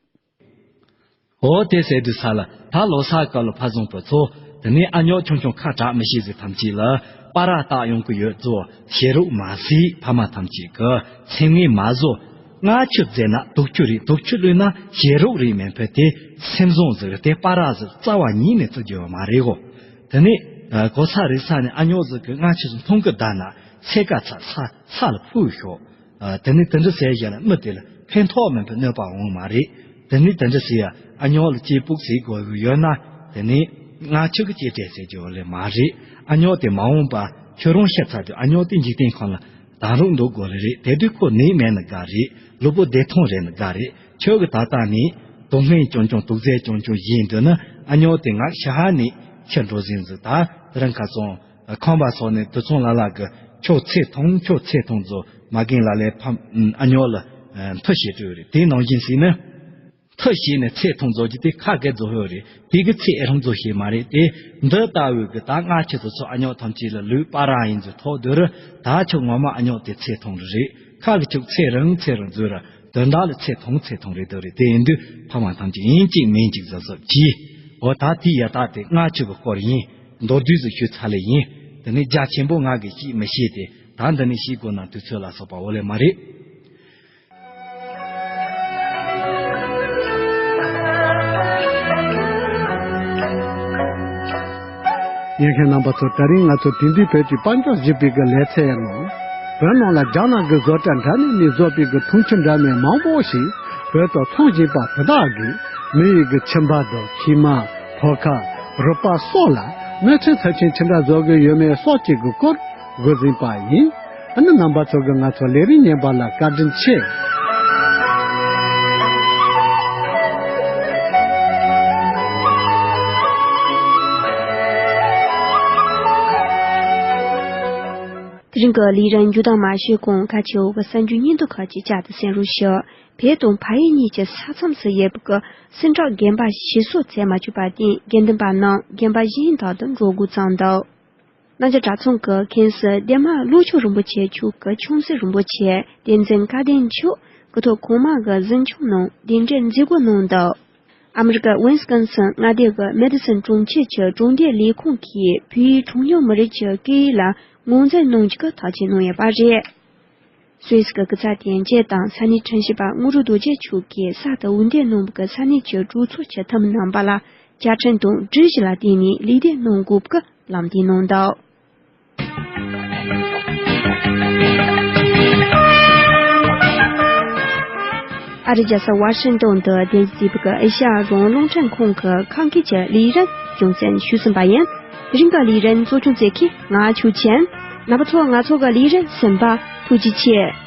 འོ་དེ་ཟེར་དུས་ས་ལ་ད་ལོ་གསར་སྐབས་ལ་ཕ་བཟང་པོ་ཚོ་དེ་ནས་ཨ་ཉོག་ཆུང་ཆུང་ཁ་གྲག་མི་ཤེས་ཟིག་ཐམས་ཅད་ལ་པར་བཏགས་ཡོང་གི་ཡོད་ཚོ་ཤེས་རོགས་མ་ཟིག་ཕ་མ་ཐམས་ཅད་ཀྱི་སེམས་ངལ་མ་བཟོ། སྔ་ཕྱི་བཟས་ན་དུག་ཆུ་རེད། དུག་ཆུ་བླུད་ན་ཤེས་རོགས་རེད། མེན་ཕོད་དེ་སེམས་བཟང་ཟིག་དེ་པར་ཟིག་རྩ་བ་ཉིད་ནས་བརྩི་རྒྱུ་ཡོད་མ་རེད་གོ། དེ་ནས་གོ་ས་རེད་ས་ནས་ཨ་ཉོག་ཟིག་གི་སྔ་ཕྱི་ཟིག་མཐོང་གི་བསྡད་ན་ཚེ་ག་ཚ་ས་ས་ལ་ཕུག་ཤོག། ཨ་དེ་ནི་དེ་འདྲ་ཟེར་བཞག་ན་མི་དེ་ལ་ཕན་ཐོགས་མིན་པའི་གནོད་པ་འོང་མ་རེད། དེ་ནི་དེ་འདྲ་ཟེར་ཡ་ཨ་ཉོག་ལ་གཅེས་ཕྲུག་ཟེར་དགོས་ཀྱི་ཡོད་ན་དེ་ནི་སྔ་ཕྱི་གི་གཅེས་སྤྲས་ཟེར་རྒྱུ་ལས་མ་རེད། ཨ་ཉོག་དེ་མ་འོངས་པ་ཁྱོད་རང་ཤི་ཚར་དུས་ཨ་ཉོག་དེ་འཇིག་རྟེན་ཁམས་ལ་དེང་རབས་འདུག་དགོས་ལེ་རེད། དེ་དུས་ཁོ་ནད་མེད་ན་དགའ་རེད། ལུས་པོ་བདེ་ཐང་རེད་ན་དགའ་རེད། ཁྱོད་ཀྱི་ད་ལྟ་ནས་དོན་ངན་རྐྱང་རྐྱང་དུག་རྫས་རྐྱང་རྐྱང་བཞེས་འདོད་ན་ཨ་ཉོག་དེ་ང་ཤི་ཧ་ནས་ཁྱེར་འགྲོ་ཟིན་ཟིག་ད་དེ་རིང་ཁ་སང་། ཁང་པ་སོགས་ནས་དུད་ཚང་ལ་ལ་གི་ཁྱོད་ཚེ་ཐུང་ཁྱོད་ཚེ་ཐུང་ཟོ་མ་རྒན་ལ་ལས་ཕམ་ཨ་ཉོག་ལ་མཐུ་བྱེད་དུ་རེད། དེ་ནང་བཞིན་ཟིན་ན་མཐུ་བྱས་ནས་ཚེ་ཐུང་ཟོ་རྒྱུ་དེ་ཁ་གེ་ཟོ་ཧོ་རེད། དེ་གི་ཚེ་ཨེ་རང་ཟོ་ཤེས་མ་རེད། དེ་འདི་ལྟ་བུའི་གི་ད་སྔ་ཕྱི་དུ་ཚོ་ཨ་ཉོག་ཐམས་ཅད་ལ་ལུས་པ་ར་ཡིན་ཟོ་ཐོག་དུ་རུ་ད་ཁྱོད་ངོ་མ་ཨ་ཉོག་དེ་ཚེ་ཐུང་རུ་རེད། ཁ་གི་ཁྱོད་ཚེ་རིང་ཚེ་རིང་ཟོ་ར་དོན་དག་ལ་ཚེ་ཐུང་ཚེ་ཐུང་རེད་དུ་རེད། དེ་ཡིན་དུས་ཕ་མ་ཐམས་ཅད་ཡིན་གཅིག་མིན་གཅིག་གཟབ་གཟབ་གྱིས། འོ་ད་དེ་ཡ་ད་དེ་སྔ་ཕྱི་གི་སྐོར་ཡིན། མདོར་བསྡུས་སུ་ཞུས་ཚར་ལེ་ཡིན། དེ་ནི་རྒྱ་ཆེན་པོ་ང་གིས་ཤེས་མི་ཤེས་ཏེ་ད་འདི་ནས་ཤེས་དགོས་ན་དུས་ཚོད་ལ་སོགས་པ་འོ་ལེ་མ་རེད། ཉན་མཁན་རྣམ་པ་ཚོ་ད་རིང་ང་ཚོ་དེང་དུས་བོད་ཀྱི་དཔལ་འབྱོར་ཞིབ་པའི་གི་ལེ་ཚན་ནང་བོད་ནང་ལ་རྒྱ་ནག་གི་བཟོ་གྲྭ་འདྲ་མིན་ནས་བཟོས་པའི་གི་འཐུང་ཆུ་འདྲ་མིན་མང་པོ་ཞིག་བོད་དུ་འཚོང་བཞིན་པ་དེ་དག་གིས་མི་ཡི་གི་ཁྱིམ་པ་དང་ཁྱིམ་མ་ཕོ་ཁ་རུས་པ་སོགས་ལ་གནོད་འཚེ་ཚབས་ཆེན་ཅི་འདྲ་བཟོ་གི་ཡོད་མེད་སོགས་ཀྱི་གི་སྐོར་འགོ་འཛིན་པ་ཡིན། ཨ་ནི་རྣམ་པ་ཚོ་གི་ང་ཚོ་ལས་རིམ་ཉན་པ་ལ་བཀའ་དྲིན་ཆེ། དེ་རིང་གི་ལས་རིམ་མཇུག་སྡོམ་མ་བྱས་གོང་ཁ་ཆེའུ་གི་གསར་འགྱུར་སྙིང་སྟོབས་ཁག་ཅིག་བསྐྱར་དུ་གསན་རོགས་ཞུ། བོད་དང་ཕ་ཡུལ་གཉིས་ཀྱི་ས་མཚམས་སུ་ཡོད་པའི་སེ་འབྲས་དགོན་པ་ཞིག་གསོ་མཛད་མ་བཅུག་པར་བརྟེན་དགེ་འདུན་པ་རྣམས་དགོན་པ་གཞན་དག་ཏུ་འགྲོ་འགོ་བརྩམས་འདུག། རྣམ་རྒྱལ་གྲྭ་ཚང་གི་མཁན་ཟུར་འདན་མ་བློ་ཆོས་རིན་པོ་ཆེ་མཆོག་གི་ཆུང་སྲིད་རིན་པོ་ཆེ་བསྟན་འཛིན་སྐལ་ལྡན་མཆོག་སྐུ་ཐོག་གོང་མ་གི་གཟིམ་ཆུང་ནང་གདན་འདྲེན་མཛད་སྒོ་གནང་འདུག། ཨ་མི་རི་ཀ་ཝིན་སི་ཀོན་སིན་མངའ་སྡེ་གི་མེ་ཌི་སིན་གྲོང་ཁྱེར་གྱི་གྲོང་སྡེ་ལས་ཁུངས་ཀྱིས་བོད་ཡིག་གྲངས་ཉུང་མི་རིགས་ཀྱི་སྐད་ཡིག་ལ་ངོས་འཛིན་གནང་རྒྱུ་གི་ཐག་བཅད་གནང་ཡོད་པ་རེད། སུད་སི་གི་སྐུ་ཚབ་དོན་གཅོད་དང་ས་གནས་ཁྲིམས་ཞིབ་པ་དངོས་གྲུབ་རྡོ་རྗེ་མཆོག་གིས་གསར་དུ་འོས་འདེམས་གནང་བའི་ས་གནས་ཀྱི་གྲོས་ཚོགས་ཀྱི་འཐུས་མི་རྣམ་པ་ལ་བཅའ་ཁྲིམས་དང་སྒྲིག་གཞི་ལ་བརྟེན་ནས་ལས་དོན་གནང་དགོས་པའི་ལམ་སྟོན་གནང་འདུག། ཨ་རིའི་རྒྱལ་ས་ཝ་ཤིང་ཏོན་དུ་རྟེན་གཞི་བྱས་པའི་ཨེ་ཤ་ཡ་རང་དབང་རླུང་འཕྲིན་ཁང་གི་ཁམས་སྐད་ཀྱི་ལས་རིམ་རྒྱང་སྲིང་ཞུས་ཟིན་པ་ཡིན། དེ་རིང་གི་ལས་རིམ་གཙོ་སྐྱོང་མཛད་མཁན་ང་ཆོས་ཅན། རྣམ་པ་ཚོ་ང་ཚོ་གི་ལས་རིམ་གསན་པར་ཐུགས་རྗེ་ཆེ།